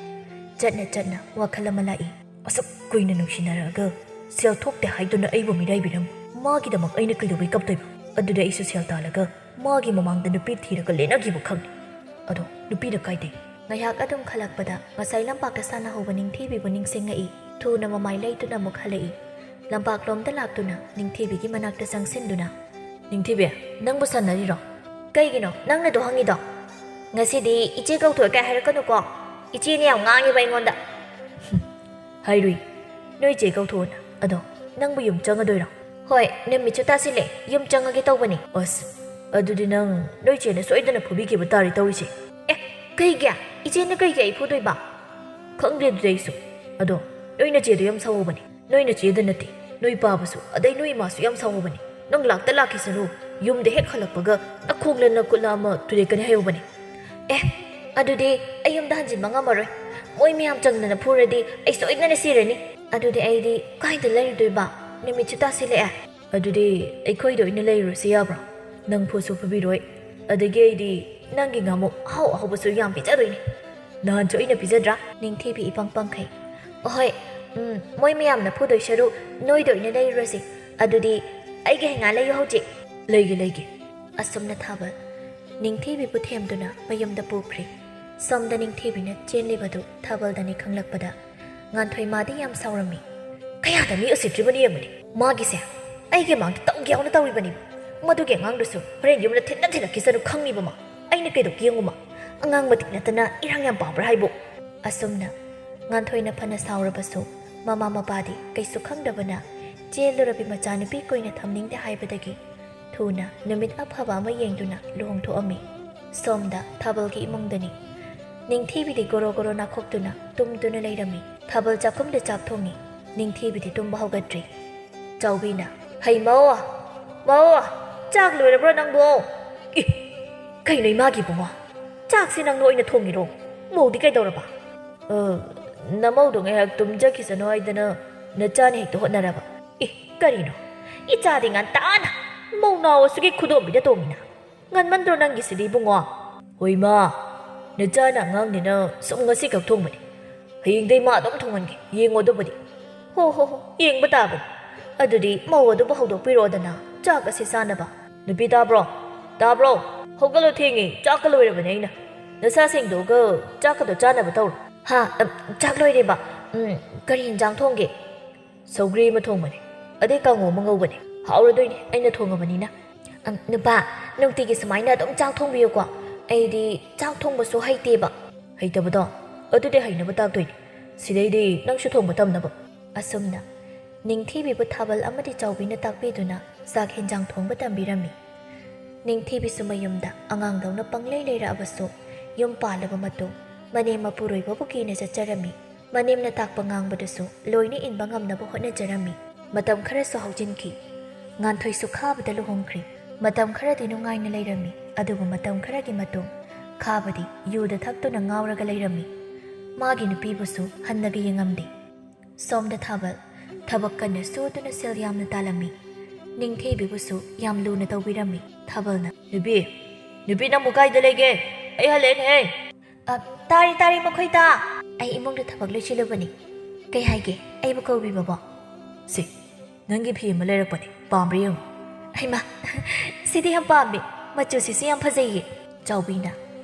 ꯆꯠꯅ ꯆꯠꯅ ꯋꯥꯈꯜ ꯑꯃ ꯂꯥꯛꯏ꯫ ꯑꯁꯨꯛ ꯀꯨꯏꯅ ꯅꯨꯡꯁꯤꯅꯔꯛꯑꯒ ꯁꯦꯜ ꯊꯣꯛꯇꯦ ꯍꯥꯏꯗꯨꯅ ꯑꯩꯕꯨ ꯃꯤꯔꯥꯏꯕꯤꯔꯝ꯫ ꯃꯥꯒꯤꯗꯃꯛ ꯑꯩꯅ ꯀꯩꯗꯧꯕꯩ ꯀꯞꯇꯣꯏꯕ? ꯑꯗꯨꯗꯤ ꯑꯩꯁꯨ ꯁꯦꯜ ꯇꯥꯜꯂꯒ ꯃꯥꯒꯤ ꯃꯃꯥꯡꯗ ꯅꯨꯄꯤ ꯊꯤꯔꯒ ꯂꯦꯟꯅꯈꯤꯕ ꯈꯪꯅꯤ꯫ ꯑꯗꯣ ꯅꯨꯄꯤꯅ ꯀꯥꯏꯗꯩ? ꯉꯥꯏꯍꯥꯛ ꯑꯗꯨꯝ ꯈꯜꯂꯛꯄꯗ ꯉꯁꯥꯏ ꯂꯝꯄꯥꯛꯇ ꯁꯥꯟꯅꯍꯧꯕ ꯅꯤꯡꯊꯤꯕꯤꯕꯨ ꯅꯤꯡꯁꯤꯡꯉꯛꯏ꯫ ꯊꯨꯅ ꯃꯃꯥꯏ ꯂꯩꯗꯨꯅ ꯑꯃꯨꯛ ꯍꯜꯂꯛꯏ꯫ ꯂꯝꯄꯥꯛꯂꯣꯝꯗ ꯂꯥꯛꯇꯨꯅ ꯅꯤꯡꯊꯤꯕꯤꯒꯤ ꯃꯅꯥꯛꯇ ꯆꯪꯁꯤꯟꯗꯨꯅ, "ꯅꯤꯡꯊꯤꯕꯤ, ꯅꯪꯕꯨ ꯁꯥꯟꯅꯔꯤꯔꯣ?" "ꯀꯩꯒꯤꯅꯣ ꯅꯪꯅ ꯑꯗꯨ ꯍꯪꯉꯤꯗꯣ?" "ꯉꯁꯤꯗꯤ ꯏꯆꯦ ꯀꯧꯊꯣꯛꯑꯦ ꯀꯥꯏ ꯍꯥꯏꯔꯛꯀꯅꯨꯀꯣ꯫ ꯏꯆꯦꯅ ꯌꯥꯝ ꯉꯥꯡꯉꯦꯕ ꯑꯩꯉꯣꯟꯗ꯫" "ꯍꯥꯏꯔꯨꯏ, ꯅꯣꯏ ꯆꯦ ꯀꯧꯊꯣꯛꯑꯣꯅ꯫ ꯑꯗꯣ ꯅꯪꯕꯨ ꯌꯨꯝ ꯆꯪꯉꯗꯣꯏꯔꯣ?" "ꯍꯣꯏ, ꯅꯨꯃꯤꯠꯁꯨ ꯇꯥꯁꯤꯜꯂꯦ, ꯌꯨꯝ ꯆꯪꯉꯒꯦ ꯇꯧꯕꯅꯤ꯫" "ꯑꯁ, ꯑꯗꯨꯗꯤ ꯅꯪ ꯅꯣꯏ ꯆꯦꯅ ꯁꯣꯏꯗꯅ ꯐꯨꯕꯤꯈꯤꯕ ꯇꯥꯔꯦ ꯇꯧꯔꯤꯁꯦ꯫" "ꯑꯦ, ꯀꯩꯒꯤ? ꯏꯆꯦꯅ ꯀꯩꯒꯤ ꯑꯩ ꯐꯨꯗꯣꯏꯕ?" "ꯈꯪꯗꯦ ꯑꯗꯨꯗꯤ ꯑꯩꯁꯨ꯫ ꯑꯗꯣ ꯅꯣꯏ ꯅꯆꯦꯗꯣ ꯌꯥꯝ ꯁꯥꯎꯍꯧꯕꯅꯦ꯫ ꯅꯣꯏ ꯅꯆꯦꯗ ꯅꯠꯇꯦ, ꯅꯣꯏ ꯄꯥꯕꯁꯨ, ꯑꯗꯩ ꯅꯣꯏ ꯏꯃꯥꯁꯨ ꯌꯥꯝ ꯁꯥꯎꯍꯧꯕꯅꯦ꯫ ꯅꯪ ꯂꯥꯛꯇ ꯂꯥꯛꯈꯤꯁꯅꯨ, ꯌꯨꯝꯗ ꯍꯦꯛ ꯍꯜꯂꯛꯄꯒ ꯅꯈꯣꯡꯂ ꯅꯈꯨꯠꯂ ꯑꯃ ꯇꯨꯔꯦꯛꯀꯅꯤ ꯍꯥꯏꯍꯧꯕꯅꯦ꯫" "ꯑꯦ, ꯑꯗꯨꯗꯤ ꯑꯩ ꯌꯨꯝꯗ ꯍꯟꯖꯤꯟꯕ ꯉꯝꯃꯔꯣꯏ꯫ ꯃꯣꯏ ꯃꯌꯥꯝ ꯆꯪꯗꯅ ꯐꯨꯔꯗꯤ ꯑꯩ ꯁꯣꯏꯗꯅ ꯁꯤꯔꯅꯤ꯫ ꯑꯗꯨꯗꯤ ꯑꯩꯗꯤ ꯀꯥꯏꯗ ꯂꯩꯔꯨꯗꯣꯏꯕ? ꯅꯨꯃꯤꯠꯁꯨ ꯇꯥꯁꯤꯜꯂꯛꯑꯦ꯫" "ꯑꯗꯨꯗꯤ ꯑꯩꯈꯣꯏꯗ ꯑꯣꯏꯅ ꯂꯩꯔꯨꯔꯁꯤ ꯌꯥꯕ꯭ꯔꯣ? ꯅꯪ ꯐꯨꯁꯨ ꯐꯨꯕꯤꯔꯣꯏ, ꯑꯗꯒꯤ ꯑꯩꯗꯤ ꯅꯪꯒꯤ ꯉꯥꯃꯨ ꯑꯍꯥꯎ ꯑꯍꯥꯎꯕꯁꯨ ꯌꯥꯝ ꯄꯤꯖꯗꯣꯏꯅꯤ꯫ ꯅꯍꯥꯟꯁꯨ ꯑꯩꯅ ꯄꯤꯖꯗ꯭ꯔꯥ?" ꯅꯤꯡꯊꯤꯕꯤ ꯏꯄꯪ ꯄꯪꯈꯩ꯫ "ꯑꯍꯣꯏ, ꯎꯝ, ꯃꯣꯏ ꯃꯌꯥꯝꯅ ꯐꯨꯗꯣꯏ ꯁꯔꯨꯛ ꯅꯣꯏꯗ ꯑꯣꯏꯅ ꯂꯩꯔꯨꯔꯁꯤ꯫ ꯑꯗꯨꯗꯤ ꯑꯩꯒꯤ ꯍꯩꯉꯥ ꯂꯩꯌꯨ ꯍꯧꯖꯤꯛ꯫" "ꯂꯩꯒꯦ, ꯂꯩꯒꯦ꯫" ꯑꯁꯨꯝꯅ ꯊꯥꯕꯜ ꯅꯤꯡꯊꯤꯕꯤꯕꯨ ꯊꯦꯝꯗꯨꯅ ꯃꯌꯨꯝꯗ ꯄꯨꯈ꯭ꯔꯤ꯫ ꯁꯣꯝꯗ ꯅꯤꯡꯊꯤꯕꯤꯅ ꯆꯦꯜꯂꯤꯕꯗꯨ ꯊꯥꯕꯜꯗꯅꯤ ꯈꯪꯂꯛꯄꯗ ꯉꯥꯟꯊꯣꯏ ꯃꯥꯗꯤ ꯌꯥꯝ ꯁꯥꯎꯔꯝꯃꯤ꯫ "ꯀꯌꯥꯗ ꯃꯤ ꯎꯁꯤꯠꯇ꯭ꯔꯤꯕꯅꯤ ꯌꯦꯡꯉꯨꯅꯦ꯫ ꯃꯥꯒꯤꯁꯦ ꯑꯩꯒꯤ ꯃꯥꯡꯗ ꯇꯧꯒꯦ ꯌꯥꯎꯅ ꯇꯧꯔꯤꯕꯅꯤꯕ꯫ ꯃꯗꯨꯒꯤ ꯑꯉꯥꯡꯗꯨꯁꯨ ꯍꯣꯔꯦꯟ ꯌꯨꯝꯗ ꯊꯤꯟꯅ ꯊꯤꯜꯂꯛꯈꯤꯁꯅꯨ ꯈꯪꯉꯤꯕ ꯃꯥ꯫ ꯑꯩꯅ ꯀꯩꯗꯧꯒꯦ ꯌꯦꯡꯉꯨ ꯃꯥ꯫ ꯑꯉꯥꯡ ꯃꯇꯤꯛ ꯅꯠꯇꯅ ꯏꯔꯥꯡ ꯌꯥꯝ ꯄꯥꯝꯕ꯭ꯔꯥ ꯍꯥꯏꯕꯨ?" ꯑꯁꯨꯝꯅ ꯉꯥꯟꯊꯣꯏꯅ ꯐꯅ ꯁꯥꯎꯔꯕꯁꯨ ꯃꯃꯥ ꯃꯄꯥꯗꯤ ꯀꯩꯁꯨ ꯈꯪꯗꯕꯅ ꯆꯦꯜꯂꯨꯔꯕꯤ ꯃꯆꯥꯅꯨꯄꯤ ꯀꯨꯏꯅ ꯊꯝꯅꯤꯡꯗꯦ ꯍꯥꯏꯕꯗꯒꯤ ꯊꯨꯅ ꯅꯨꯃꯤꯠ ꯑꯐꯕ ꯑꯃ ꯌꯦꯡꯗꯨꯅ ꯂꯨꯍꯣꯡꯊꯣꯛꯑꯝꯃꯤ꯫ ꯁꯣꯝꯗ ꯊꯥꯕꯜꯒꯤ ꯏꯃꯨꯡꯗꯅꯤ꯫ ꯅꯤꯡꯊꯤꯕꯤꯗꯤ ꯒꯣꯔꯣ ꯒꯣꯔꯣ ꯅꯥꯈꯣꯛꯇꯨꯅ ꯇꯨꯝꯗꯨꯅ ꯂꯩꯔꯝꯃꯤ꯫ ꯊꯥꯕꯜ ꯆꯥꯛꯈꯨꯝꯗ ꯆꯥꯛ ꯊꯣꯡꯉꯤ꯫ ꯅꯤꯡꯊꯤꯕꯤꯗꯤ ꯇꯨꯝꯕ ꯍꯧꯒꯠꯇ꯭ꯔꯤ꯫ ꯆꯥꯎꯕꯤꯅ, "ꯍꯩ ꯃꯧ, ꯃꯧ, ꯆꯥꯛ ꯂꯣꯏꯔꯕ꯭ꯔꯣ ꯅꯪꯕꯣ?" "ꯏ, ꯀꯩꯅꯣ ꯏꯃꯥꯒꯤ ꯏꯕꯨꯡꯉꯣ? ꯆꯥꯛꯁꯤ ꯅꯪꯅ ꯑꯣꯏꯅ ꯊꯣꯡꯉꯤꯔꯣ? ꯃꯧꯗꯤ ꯀꯩꯗꯧꯔꯕ?" "ꯑ, ꯅꯃꯧꯗꯣ ꯉꯥꯏꯍꯥꯛ ꯇꯨꯝꯖꯈꯤꯁꯅꯨ ꯍꯥꯏꯗꯅ ꯅꯆꯥꯅ ꯍꯦꯛꯇ ꯍꯣꯠꯅꯔꯕ꯫ ꯏ, ꯀꯔꯤꯅꯣ? ꯏꯆꯥꯗꯤ ꯉꯟꯇꯥꯅ ꯃꯧ ꯅꯥꯎ ꯑꯁꯨꯛꯀꯤ ꯈꯨꯗꯣꯝꯕꯤꯗ ꯇꯣꯡꯉꯤꯅ꯫ ꯉꯟꯃꯟꯗ꯭ꯔꯣ ꯅꯪꯒꯤꯁꯤꯗꯤ ꯏꯕꯨꯡꯉꯣ?" "ꯍꯣꯏ ꯃꯥ, ꯅꯆꯥꯅ ꯑꯉꯥꯡꯅꯤꯅ ꯁꯨꯝ ꯉꯁꯤꯈꯛ ꯊꯣꯡꯕꯅꯤ꯫ ꯍꯌꯦꯡꯗꯩ ꯃꯥ ꯑꯗꯨꯝ ꯊꯣꯡꯍꯟꯒꯦ, ꯌꯦꯡꯉꯣ ꯑꯗꯨꯕꯨꯗꯤ꯫" "ꯍꯣ ꯍꯣ ꯍꯣ, ꯌꯦꯡꯕ ꯇꯥꯕꯅꯤ꯫ ꯑꯗꯨꯗꯤ ꯃꯧ ꯑꯗꯨꯕꯨ ꯍꯧꯗꯣꯛꯄꯤꯔꯛꯑꯣꯗꯅ, ꯆꯥꯛ ꯑꯁꯤ ꯆꯥꯅꯕ꯫ ꯅꯨꯄꯤ ꯇꯥꯕ꯭ꯔꯣ? ꯇꯥꯕ꯭ꯔꯣ? ꯍꯧꯒꯠꯂꯣ, ꯊꯦꯡꯉꯦ, ꯆꯥꯛꯀ ꯂꯣꯏꯔꯕꯅꯦ ꯑꯩꯅ꯫ ꯅꯁꯥ ꯁꯦꯡꯗꯣꯛꯑꯒ ꯆꯥꯛꯀꯗꯣ ꯆꯥꯅꯕ ꯇꯧꯔꯣ꯫" "ꯍꯥ, ꯑ, ꯆꯥꯛ ꯂꯣꯏꯔꯦꯕ꯫ ꯎꯝ, ꯀꯔꯤ ꯌꯦꯟꯖꯥꯡ ꯊꯣꯡꯒꯦ?" "ꯁꯧꯒ꯭ꯔꯤ ꯑꯃ ꯊꯣꯡꯕꯅꯦ, ꯑꯗꯩ ꯀꯥꯡꯉꯧ ꯑꯃ ꯉꯧꯕꯅꯦ꯫ ꯍꯥꯎꯔꯗꯣꯏꯅꯦ, ꯑꯩꯅ ꯊꯣꯡꯉꯕꯅꯤꯅ꯫" "ꯑꯪ, ꯅꯨꯄꯥ, ꯅꯨꯡꯇꯤꯒꯤ ꯁꯨꯃꯥꯏꯅ ꯑꯗꯨꯝ ꯆꯥꯛ ꯊꯣꯡꯕꯤꯌꯨꯀꯣ꯫ ꯑꯩꯗꯤ ꯆꯥꯛ ꯊꯣꯡꯕꯁꯨ ꯍꯩꯇꯦꯕ꯫" "ꯍꯩꯇꯕꯗꯣ? ꯑꯗꯨꯗꯤ ꯍꯩꯅꯕ ꯇꯥꯛꯇꯣꯏꯅꯦ꯫ ꯁꯤꯗꯩꯗꯤ ꯅꯪꯁꯨ ꯊꯣꯡꯕ ꯇꯝꯅꯕ꯫" ꯑꯁꯨꯝꯅ ꯅꯤꯡꯊꯤꯕꯤꯕꯨ ꯊꯥꯕꯜ ꯑꯃꯗꯤ ꯆꯥꯎꯕꯤꯅ ꯇꯥꯛꯄꯤꯗꯨꯅ ꯆꯥꯛ ꯍꯦꯟꯖꯥꯡ ꯊꯣꯡꯕ ꯇꯝꯕꯤꯔꯝꯃꯤ꯫ ꯅꯤꯡꯊꯤꯕꯤꯁꯨ ꯃꯌꯨꯝꯗ ꯑꯉꯥꯡꯗꯧꯅ ꯄꯪꯂꯩ ꯂꯩꯔꯛꯑꯕꯁꯨ, ꯌꯨꯝ ꯄꯥꯜꯂꯕ ꯃꯇꯨꯡ ꯃꯅꯦꯝ ꯃꯄꯨꯔꯣꯏꯕꯕꯨ ꯀꯤꯅ ꯆꯠꯆꯔꯝꯃꯤ꯫ ꯃꯅꯦꯝꯅ ꯇꯥꯛꯄ ꯉꯥꯡꯕꯗꯨꯁꯨ ꯂꯣꯏꯅ ꯏꯟꯕ ꯉꯝꯅꯕ ꯍꯣꯠꯅꯖꯔꯝꯃꯤ꯫ ꯃꯇꯝ ꯈꯔꯁꯨ ꯍꯧꯖꯤꯟꯈꯤ꯫ ꯉꯥꯟꯊꯣꯏꯁꯨ ꯈꯥꯕꯗ ꯂꯨꯍꯣꯡꯈ꯭ꯔꯤ꯫ ꯃꯇꯝ ꯈꯔꯗꯤ ꯅꯨꯡꯉꯥꯏꯅ ꯂꯩꯔꯝꯃꯤ, ꯑꯗꯨꯕꯨ ꯃꯇꯝ ꯈꯔꯒꯤ ꯃꯇꯨꯡ ꯈꯥꯕꯗꯤ ꯌꯨꯗ ꯊꯛꯇꯨꯅ ꯉꯥꯎꯔꯒ ꯂꯩꯔꯝꯃꯤ꯫ ꯃꯥꯒꯤ ꯅꯨꯄꯤꯕꯨꯁꯨ ꯍꯟꯅꯒ ꯌꯦꯡꯉꯝꯗꯦ꯫ ꯁꯣꯝꯗ ꯊꯥꯕꯜ ꯊꯕꯛ ꯀꯟꯅ ꯁꯨꯗꯨꯅ ꯁꯦꯜ ꯌꯥꯝꯅ ꯇꯥꯜꯂꯝꯃꯤ꯫ ꯅꯤꯡꯊꯤꯕꯤꯕꯨꯁꯨ ꯌꯥꯝ ꯂꯨꯅ ꯇꯧꯕꯤꯔꯝꯃꯤ꯫ ꯊꯥꯕꯜꯅ, "ꯅꯨꯄꯤ, ꯅꯨꯄꯤ, ꯅꯪꯕꯨ ꯀꯥꯏꯗ ꯂꯩꯒꯦ? ꯑꯩ ꯍꯜꯂꯛꯑꯦꯅꯦꯍꯦ!" "ꯑ, ꯇꯥꯔꯤ, ꯇꯥꯔꯤ, ꯃꯈꯣꯏ ꯇꯥ꯫ ꯑꯩ ꯏꯃꯨꯡꯗ ꯊꯕꯛ ꯂꯣꯏꯁꯤꯜꯂꯨꯕꯅꯤ꯫ ꯀꯩ ꯍꯥꯏꯒꯦ? ꯑꯩꯕꯨ ꯀꯧꯕꯤꯕꯕꯣ?" "ꯁꯤ, ꯅꯪꯒꯤ ꯐꯤ ꯑꯃ ꯂꯩꯔꯛꯄꯅꯦ, ꯄꯥꯝꯕ꯭ꯔꯥ ꯌꯦꯡꯉꯨ꯫" "ꯍꯩꯃꯥ, ꯁꯤꯗꯤ ꯌꯥꯝ ꯄꯥꯝꯃꯦ, ꯃꯆꯨꯁꯤꯁꯨ ꯌꯥꯝ ꯐꯖꯩꯌꯦ꯫" ꯆꯥꯎꯕꯤꯅ,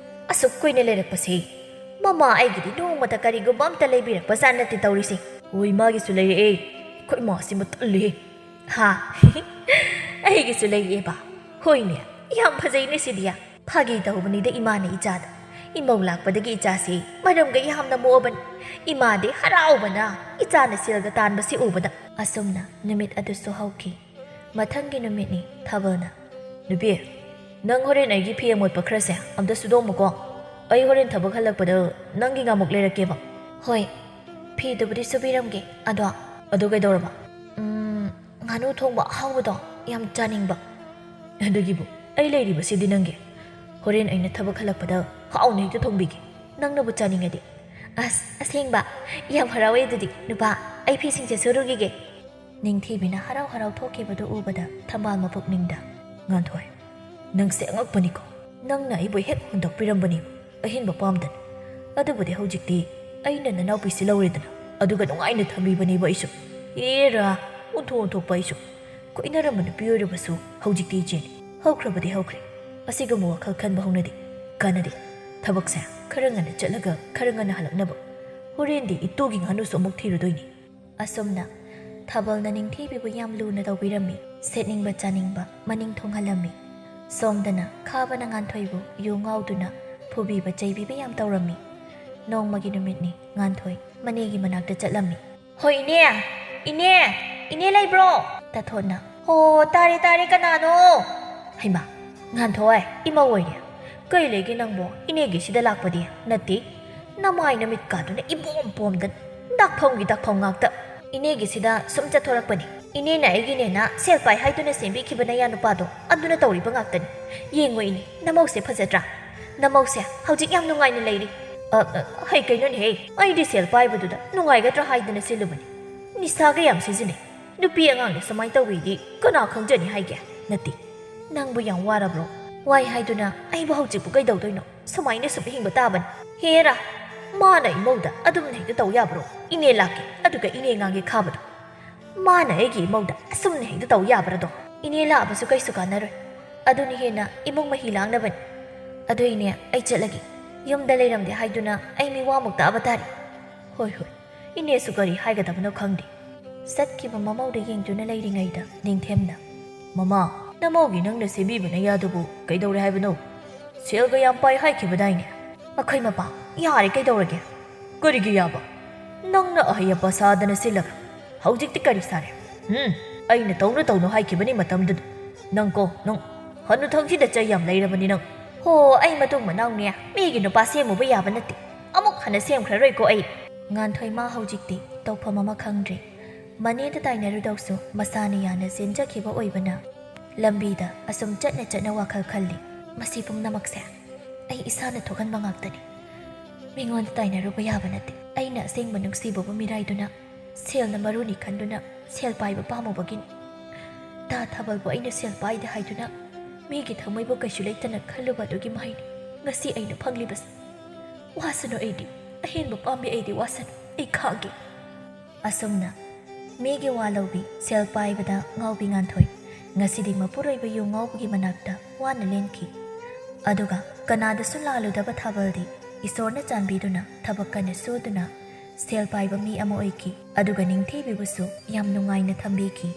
"ꯑꯁꯨꯛ ꯀꯨꯏꯅ ꯂꯩꯔꯛꯄꯁꯦ, ꯃꯃꯥ ꯑꯩꯒꯤꯗꯤ ꯅꯣꯡꯃꯇ ꯀꯔꯤꯒꯨꯝꯕ ꯑꯝꯇ ꯂꯩꯕꯤꯔꯛꯄ ꯖꯥꯠ ꯅꯠꯇꯦ ꯇꯧꯔꯤꯁꯦ꯫" "ꯍꯣꯏ, ꯃꯥꯒꯤꯁꯨ ꯂꯩꯔꯛꯑꯦ꯫ ꯑꯩꯈꯣꯏ ꯃꯥꯁꯤ ꯃꯇꯜꯂꯤꯍꯦ꯫" "ꯍꯥ?" "ꯑꯩꯒꯤꯁꯨ ꯂꯩꯔꯛꯑꯦꯕ꯫" "ꯍꯣꯏꯅꯦ, ꯌꯥꯝ ꯐꯖꯩꯅꯦ ꯁꯤꯗꯤ꯫ ꯐꯥꯒꯤ ꯇꯧꯕꯅꯤꯗ ꯏꯃꯥꯅ ꯏꯆꯥꯗ꯫ ꯏꯃꯧ ꯂꯥꯛꯄꯗꯒꯤ ꯏꯆꯥꯁꯤ ꯃꯔꯝꯒ ꯌꯥꯝꯅ ꯃꯣꯛꯑꯕꯅꯤ꯫ ꯏꯃꯥꯗꯤ ꯍꯔꯥꯎꯕꯅ ꯏꯆꯥꯅ ꯁꯦꯜꯒ ꯇꯥꯟꯕꯁꯤ ꯎꯕꯗ꯫" ꯑꯁꯨꯝꯅ ꯅꯨꯃꯤꯠ ꯑꯗꯨꯁꯨ ꯍꯧꯈꯤ꯫ ꯃꯊꯪꯒꯤ ꯅꯨꯃꯤꯠꯅꯤ꯫ ꯊꯥꯕꯜꯅ, "ꯅꯨꯄꯤ, ꯅꯪ ꯍꯣꯔꯦꯟ ꯑꯩꯒꯤ ꯐꯤ ꯑꯃꯣꯠꯄ ꯈꯔꯁꯦ ꯑꯝꯇ ꯁꯨꯗꯣꯛꯑꯝꯃꯨꯀꯣ꯫ ꯑꯩ ꯍꯣꯔꯦꯟ ꯊꯕꯛ ꯍꯜꯂꯛꯄꯗ ꯅꯪꯒꯤ ꯉꯥꯃꯨꯛ ꯂꯩꯔꯛꯀꯦꯕ꯫ ꯍꯣꯏ, ꯐꯤꯗꯨꯕꯨꯗꯤ ꯁꯨꯕꯤꯔꯝꯒꯦ꯫ ꯑꯗꯣ ꯑꯗꯨ ꯀꯩꯗꯧꯔꯕ? ꯎꯝ, ꯉꯥꯅꯨ ꯊꯣꯡꯕ ꯑꯍꯥꯎꯕꯗꯣ ꯌꯥꯝ ꯆꯥꯅꯤꯡꯕ꯫ ꯑꯗꯨꯒꯤꯕꯨ ꯑꯩ ꯂꯩꯔꯤꯕꯁꯤꯗꯤ ꯅꯪꯒꯤ꯫ ꯍꯣꯔꯦꯟ ꯑꯩꯅ ꯊꯕꯛ ꯍꯜꯂꯛꯄꯗ ꯍꯥꯎꯅ ꯍꯦꯛꯇ ꯊꯣꯡꯕꯤꯒꯦ, ꯅꯪꯅꯕꯨ ꯆꯥꯅꯤꯡꯉꯗꯤ꯫ ꯑꯁ, ꯑꯁꯦꯡꯕ? ꯌꯥꯝ ꯍꯔꯥꯎꯋꯦ ꯑꯗꯨꯗꯤ꯫ ꯅꯨꯄꯥ, ꯑꯩ ꯐꯤꯁꯤꯡꯁꯦ ꯁꯨꯔꯨꯈꯤꯒꯦ꯫ ꯅꯤꯡꯊꯤꯕꯤꯅ ꯍꯔꯥꯎ ꯍꯔꯥꯎ ꯊꯣꯛꯈꯤꯕꯗꯨ ꯎꯕꯗ ꯊꯝꯕꯥꯜ ꯃꯄꯨꯛꯅꯤꯡꯗ, "ꯉꯥꯟꯊꯣꯏ, ꯅꯪꯁꯦ ꯑꯉꯛꯄꯅꯤꯀꯣ꯫ ꯅꯪꯅ ꯑꯩꯕꯨ ꯍꯦꯛ ꯍꯨꯟꯗꯣꯛꯄꯤꯔꯝꯕꯅꯦꯕ ꯑꯍꯦꯟꯕ ꯄꯥꯝꯗꯅ꯫ ꯑꯗꯨꯕꯨꯗꯤ ꯍꯧꯖꯤꯛꯇꯤ ꯑꯩꯅ ꯅꯅꯥꯎꯄꯤꯁꯤ ꯂꯧꯔꯦꯗꯅ, ꯑꯗꯨꯒ ꯅꯨꯡꯉꯥꯏꯅ ꯊꯝꯕꯤꯕꯅꯦꯕ ꯑꯩꯁꯨ꯫ ꯑꯦꯔꯥ, ꯑꯣꯟꯊꯣꯛ ꯑꯣꯟꯊꯣꯛꯄ ꯑꯩꯁꯨ꯫ ꯀꯣꯏꯅꯔꯝꯕ ꯅꯨꯄꯤ ꯑꯣꯏꯔꯕꯁꯨ ꯍꯧꯖꯤꯛꯇꯤ ꯏꯆꯦꯅꯤ꯫ ꯍꯧꯈ꯭ꯔꯕꯗꯤ ꯍꯧꯈ꯭ꯔꯦ꯫ ꯑꯁꯤꯒꯨꯝꯕ ꯋꯥꯈꯜ ꯈꯟꯕ ꯍꯧꯅꯗꯦ꯫ ꯀꯥꯟꯅꯗꯦ꯫ ꯊꯕꯛꯁꯦ ꯈꯔ ꯉꯟꯅ ꯆꯠꯂꯒ ꯈꯔ ꯉꯟꯅ ꯍꯜꯂꯛꯅꯕ꯫ ꯍꯣꯔꯦꯟꯗꯤ ꯏꯇꯨꯒꯤ ꯉꯥꯅꯨꯁꯨ ꯑꯃꯨꯛ ꯊꯤꯔꯨꯗꯣꯏꯅꯤ꯫" ꯑꯁꯨꯝꯅ ꯊꯥꯕꯜꯅ ꯅꯤꯡꯊꯤꯕꯤꯕꯨ ꯌꯥꯝ ꯂꯨꯅ ꯇꯧꯕꯤꯔꯝꯃꯤ꯫ ꯁꯦꯠꯅꯤꯡꯕ ꯆꯥꯅꯤꯡꯕ ꯃꯅꯤꯡ ꯊꯨꯡꯍꯜꯂꯝꯃꯤ꯫ ꯁꯣꯝꯗꯅ ꯈꯥꯕꯅ ꯉꯥꯟꯊꯣꯏꯕꯨ ꯌꯨ ꯉꯥꯎꯗꯨꯅ ꯐꯨꯕꯤꯕ ꯆꯩꯕꯤꯕ ꯌꯥꯝ ꯇꯧꯔꯝꯃꯤ꯫ ꯅꯣꯡꯃꯒꯤ ꯅꯨꯃꯤꯠꯅꯤ꯫ ꯉꯥꯟꯊꯣꯏ ꯃꯅꯦꯒꯤ ꯃꯅꯥꯛꯇ ꯆꯠꯂꯝꯃꯤ꯫ "ꯍꯣꯏ ꯏꯅꯦ, ꯏꯅꯦ, ꯏꯅꯦ ꯂꯩꯕ꯭ꯔꯣ?" ꯇꯥꯊꯣꯠꯅ, "ꯍꯣ, ꯇꯥꯔꯦ, ꯇꯥꯔꯦ, ꯀꯅꯥꯅꯣ?" ꯍꯩꯃꯥ, ꯉꯥꯟꯊꯣꯏ, ꯏꯃꯧ ꯑꯣꯏꯔꯦ꯫ ꯀꯩ ꯂꯩꯒꯦ ꯅꯪꯕꯣ? ꯏꯅꯦꯒꯤ ꯁꯤꯗ ꯂꯥꯛꯄꯗꯤ ꯅꯠꯇꯦ꯫ ꯅꯃꯥꯏ ꯅꯃꯤꯠ ꯀꯥꯗꯨꯅ ꯏꯄꯣꯝ ꯄꯣꯝꯗꯅ ꯗꯥꯛꯐꯝꯒꯤ ꯗꯥꯛꯐꯝ ꯉꯥꯛꯇ꯫ ꯏꯅꯦꯒꯤ ꯁꯤꯗ ꯁꯨꯝ ꯆꯠꯊꯣꯔꯛꯄꯅꯤ꯫ ꯏꯅꯦꯅ ꯑꯩꯒꯤꯅꯦꯅ ꯁꯦꯜ ꯄꯥꯏ ꯍꯥꯏꯗꯨꯅ ꯁꯦꯝꯕꯤꯈꯤꯕ ꯅꯌꯥ ꯅꯨꯄꯥꯗꯣ ꯑꯗꯨꯅ ꯇꯧꯔꯤꯕ ꯉꯥꯛꯇꯅꯤ꯫ ꯌꯦꯡꯉꯣ ꯏꯅꯦ, ꯅꯃꯧꯁꯦ ꯐꯖꯗ꯭ꯔꯥ? ꯅꯃꯧꯁꯦ ꯍꯧꯖꯤꯛ ꯌꯥꯝ ꯅꯨꯡꯉꯥꯏꯅ ꯂꯩꯔꯤ꯫ ꯑ, ꯑ, ꯍꯩ ꯀꯩꯅꯣꯅꯦꯍꯦ, ꯑꯩꯗꯤ ꯁꯦꯜ ꯄꯥꯏꯕꯗꯨꯗ ꯅꯨꯡꯉꯥꯏꯒꯗ꯭ꯔꯥ ꯍꯥꯏꯗꯅ ꯁꯤꯜꯂꯨꯕꯅꯤ꯫ ꯅꯤꯁꯥꯒ ꯌꯥꯝ ꯁꯤꯖꯤꯟꯅꯩ꯫ ꯅꯨꯄꯤ ꯑꯉꯥꯡꯅ ꯁꯨꯃꯥꯏꯅ ꯇꯧꯋꯤꯗꯤ ꯀꯅꯥ ꯈꯪꯖꯅꯤ ꯍꯥꯏꯒꯦ? ꯅꯠꯇꯦ, ꯅꯪꯕꯨ ꯌꯥꯝ ꯋꯥꯔꯕ꯭ꯔꯣ? ꯋꯥꯏ ꯍꯥꯏꯗꯨꯅ ꯑꯩꯕꯨ ꯍꯧꯖꯤꯛꯄꯨ ꯀꯩꯗꯧꯗꯣꯏꯅꯣ? ꯁꯨꯃꯥꯏꯅ ꯁꯨꯝ ꯍꯤꯡꯕ ꯇꯥꯕꯅꯤ꯫ ꯍꯦꯔꯥ, ꯃꯥꯅ ꯏꯃꯧꯗ ꯑꯗꯨꯝꯅ ꯍꯦꯛꯇ ꯇꯧ ꯌꯥꯕ꯭ꯔꯣ? ꯏꯅꯦ ꯂꯥꯛꯀꯦ, ꯑꯗꯨꯒ ꯏꯅꯦ ꯉꯥꯡꯒꯦ ꯈꯥꯕꯗꯣ꯫ ꯃꯥꯅ ꯑꯩꯒꯤ ꯏꯃꯧꯗ ꯑꯁꯨꯝꯅ ꯍꯦꯛꯇ ꯇꯧ ꯌꯥꯕ꯭ꯔꯗꯣ? ꯏꯅꯦ ꯂꯥꯛꯑꯕꯁꯨ ꯀꯩꯁꯨ ꯀꯥꯟꯅꯔꯣꯏ꯫ ꯑꯗꯨꯅ ꯍꯦꯟꯅ ꯏꯃꯨꯡ ꯃꯍꯤ ꯂꯥꯡꯅꯕꯅꯤ꯫ ꯑꯗꯨ ꯏꯅꯦ, ꯑꯩ ꯆꯠꯂꯒꯦ꯫ ꯌꯨꯝꯗ ꯂꯩꯔꯝꯗꯦ ꯍꯥꯏꯗꯨꯅ ꯑꯩ ꯃꯤꯋꯥꯃꯨꯛ ꯇꯥꯕ ꯇꯥꯔꯦ꯫ ꯍꯣꯏ, ꯍꯣꯏ꯫ ꯏꯅꯦꯁꯨ ꯀꯔꯤ ꯍꯥꯏꯒꯗꯕꯅꯣ ꯈꯪꯗꯦ꯫ ꯆꯠꯈꯤꯕ ꯃꯃꯧꯗ ꯌꯦꯡꯗꯨꯅ ꯂꯩꯔꯤꯉꯩꯗ ꯅꯤꯡꯊꯦꯝꯅ, "ꯃꯃꯥ, ꯅꯃꯧꯒꯤ ꯅꯪꯅ ꯁꯦꯝꯕꯤꯕ ꯅꯌꯥꯗꯨꯕꯨ ꯀꯩꯗꯧꯔꯦ ꯍꯥꯏꯕꯅꯣ? ꯁꯦꯜꯒ ꯌꯥꯝ ꯄꯥꯏ ꯍꯥꯏꯈꯤꯕꯗꯥꯏꯅꯦ?" "ꯑꯈꯣꯏ ꯃꯄꯥ, ꯌꯥꯔꯦ ꯀꯩꯗꯧꯔꯒꯦ?" "ꯀꯔꯤꯒꯤ ꯌꯥꯕ? ꯅꯪꯅ ꯑꯍꯩ ꯑꯄꯥ ꯁꯥꯗꯅ ꯁꯤꯜꯂꯒ ꯍꯧꯖꯤꯛꯇꯤ ꯀꯔꯤ ꯁꯥꯔꯦ? ꯎꯝ, ꯑꯩꯅ ꯇꯧꯅꯨ ꯇꯧꯅꯨ ꯍꯥꯏꯈꯤꯕꯅꯤ ꯃꯇꯝꯗꯨꯗ꯫ ꯅꯪ ꯀꯣ, ꯅꯪ ꯍꯅꯨꯊꯪꯁꯤꯗ ꯆꯩ ꯌꯥꯝ ꯂꯩꯔꯕꯅꯤ ꯅꯪ꯫ ꯍꯣ, ꯑꯩ ꯃꯇꯨꯡ ꯃꯅꯥꯎꯅꯦ, ꯃꯤꯒꯤ ꯅꯨꯄꯥ ꯁꯦꯝꯃꯨꯕ ꯌꯥꯕ ꯅꯠꯇꯦ꯫ ꯑꯃꯨꯛ ꯍꯟꯅ ꯁꯦꯝꯈ꯭ꯔꯔꯣꯏꯀꯣ ꯑꯩ꯫ ꯉꯥꯟꯊꯣꯏꯃ ꯍꯧꯖꯤꯛꯇꯤ ꯇꯧꯐꯝ ꯑꯃ ꯈꯪꯗ꯭ꯔꯦ꯫ ꯃꯅꯦꯗ ꯇꯥꯏꯅꯔꯨꯗꯧꯁꯨ ꯃꯁꯥꯅ ꯌꯥꯅ ꯆꯦꯟꯖꯈꯤꯕ ꯑꯣꯏꯕꯅ ꯂꯝꯕꯤꯗ ꯑꯁꯨꯝ ꯆꯠꯅ ꯆꯠꯅ ꯋꯥꯈꯜ ꯈꯜꯂꯤ꯫ ꯃꯁꯤ ꯄꯨꯝꯅꯃꯛꯁꯦ ꯑꯩ ꯏꯁꯥꯅ ꯊꯣꯛꯍꯟꯕ ꯉꯥꯛꯇꯅꯤ꯫ ꯃꯤꯉꯣꯟꯗ ꯇꯥꯏꯅꯔꯨꯕ ꯌꯥꯕ ꯅꯠꯇꯦ꯫ ꯑꯩꯅ ꯑꯁꯦꯡꯕ ꯅꯨꯡꯁꯤꯕꯕꯨ ꯃꯤꯔꯥꯏꯗꯨꯅ, ꯁꯦꯜꯅ ꯃꯔꯨꯅꯤ ꯈꯟꯗꯨꯅ ꯁꯦꯜ ꯄꯥꯏꯕ ꯄꯥꯝꯃꯨꯕꯒꯤꯅꯤ꯫ ꯇꯥ ꯊꯥꯕꯜꯕꯨ ꯑꯩꯅ ꯁꯦꯜ ꯄꯥꯏꯗꯦ ꯍꯥꯏꯗꯨꯅ ꯃꯤꯒꯤ ꯊꯃꯣꯏꯕꯨ ꯀꯩꯁꯨ ꯂꯩꯇꯅ ꯈꯜꯂꯨꯕ ꯑꯗꯨꯒꯤ ꯃꯍꯩꯅꯤ ꯉꯁꯤ ꯑꯩꯅ ꯐꯪꯂꯤꯕꯁꯦ꯫ ꯋꯥꯁꯅꯨ ꯑꯩꯗꯤ, ꯑꯍꯦꯟꯕ ꯄꯥꯝꯕꯤ ꯑꯩꯗꯤ ꯋꯥꯁꯅꯨ, ꯑꯩ ꯈꯥꯡꯒꯦ꯫ ꯑꯁꯨꯝꯅ ꯃꯤꯒꯤ ꯋꯥ ꯂꯧꯕꯤ, ꯁꯦꯜ ꯄꯥꯏꯕꯗ ꯉꯥꯎꯕꯤ ꯉꯥꯟꯊꯣꯏ ꯉꯁꯤꯗꯤ ꯃꯄꯨꯔꯣꯏꯕ ꯌꯨ ꯉꯥꯎꯕꯒꯤ ꯃꯅꯥꯛꯇ ꯋꯥꯅ ꯂꯦꯟꯈꯤ꯫ ꯑꯗꯨꯒ ꯀꯅꯥꯗꯁꯨ ꯂꯥꯜꯂꯨꯗꯕ ꯊꯥꯕꯜꯗꯤ ꯏꯁꯣꯔꯅ ꯆꯥꯟꯕꯤꯗꯨꯅ ꯊꯕꯛ ꯀꯟꯅ ꯁꯨꯗꯨꯅ ꯁꯦꯜ ꯄꯥꯏꯕ ꯃꯤ ꯑꯃ ꯑꯣꯏꯈꯤ꯫ ꯑꯗꯨꯒ ꯅꯤꯡꯊꯤꯕꯤꯕꯨꯁꯨ ꯌꯥꯝ ꯅꯨꯡꯉꯥꯏꯅ ꯊꯝꯕꯤꯈꯤ꯫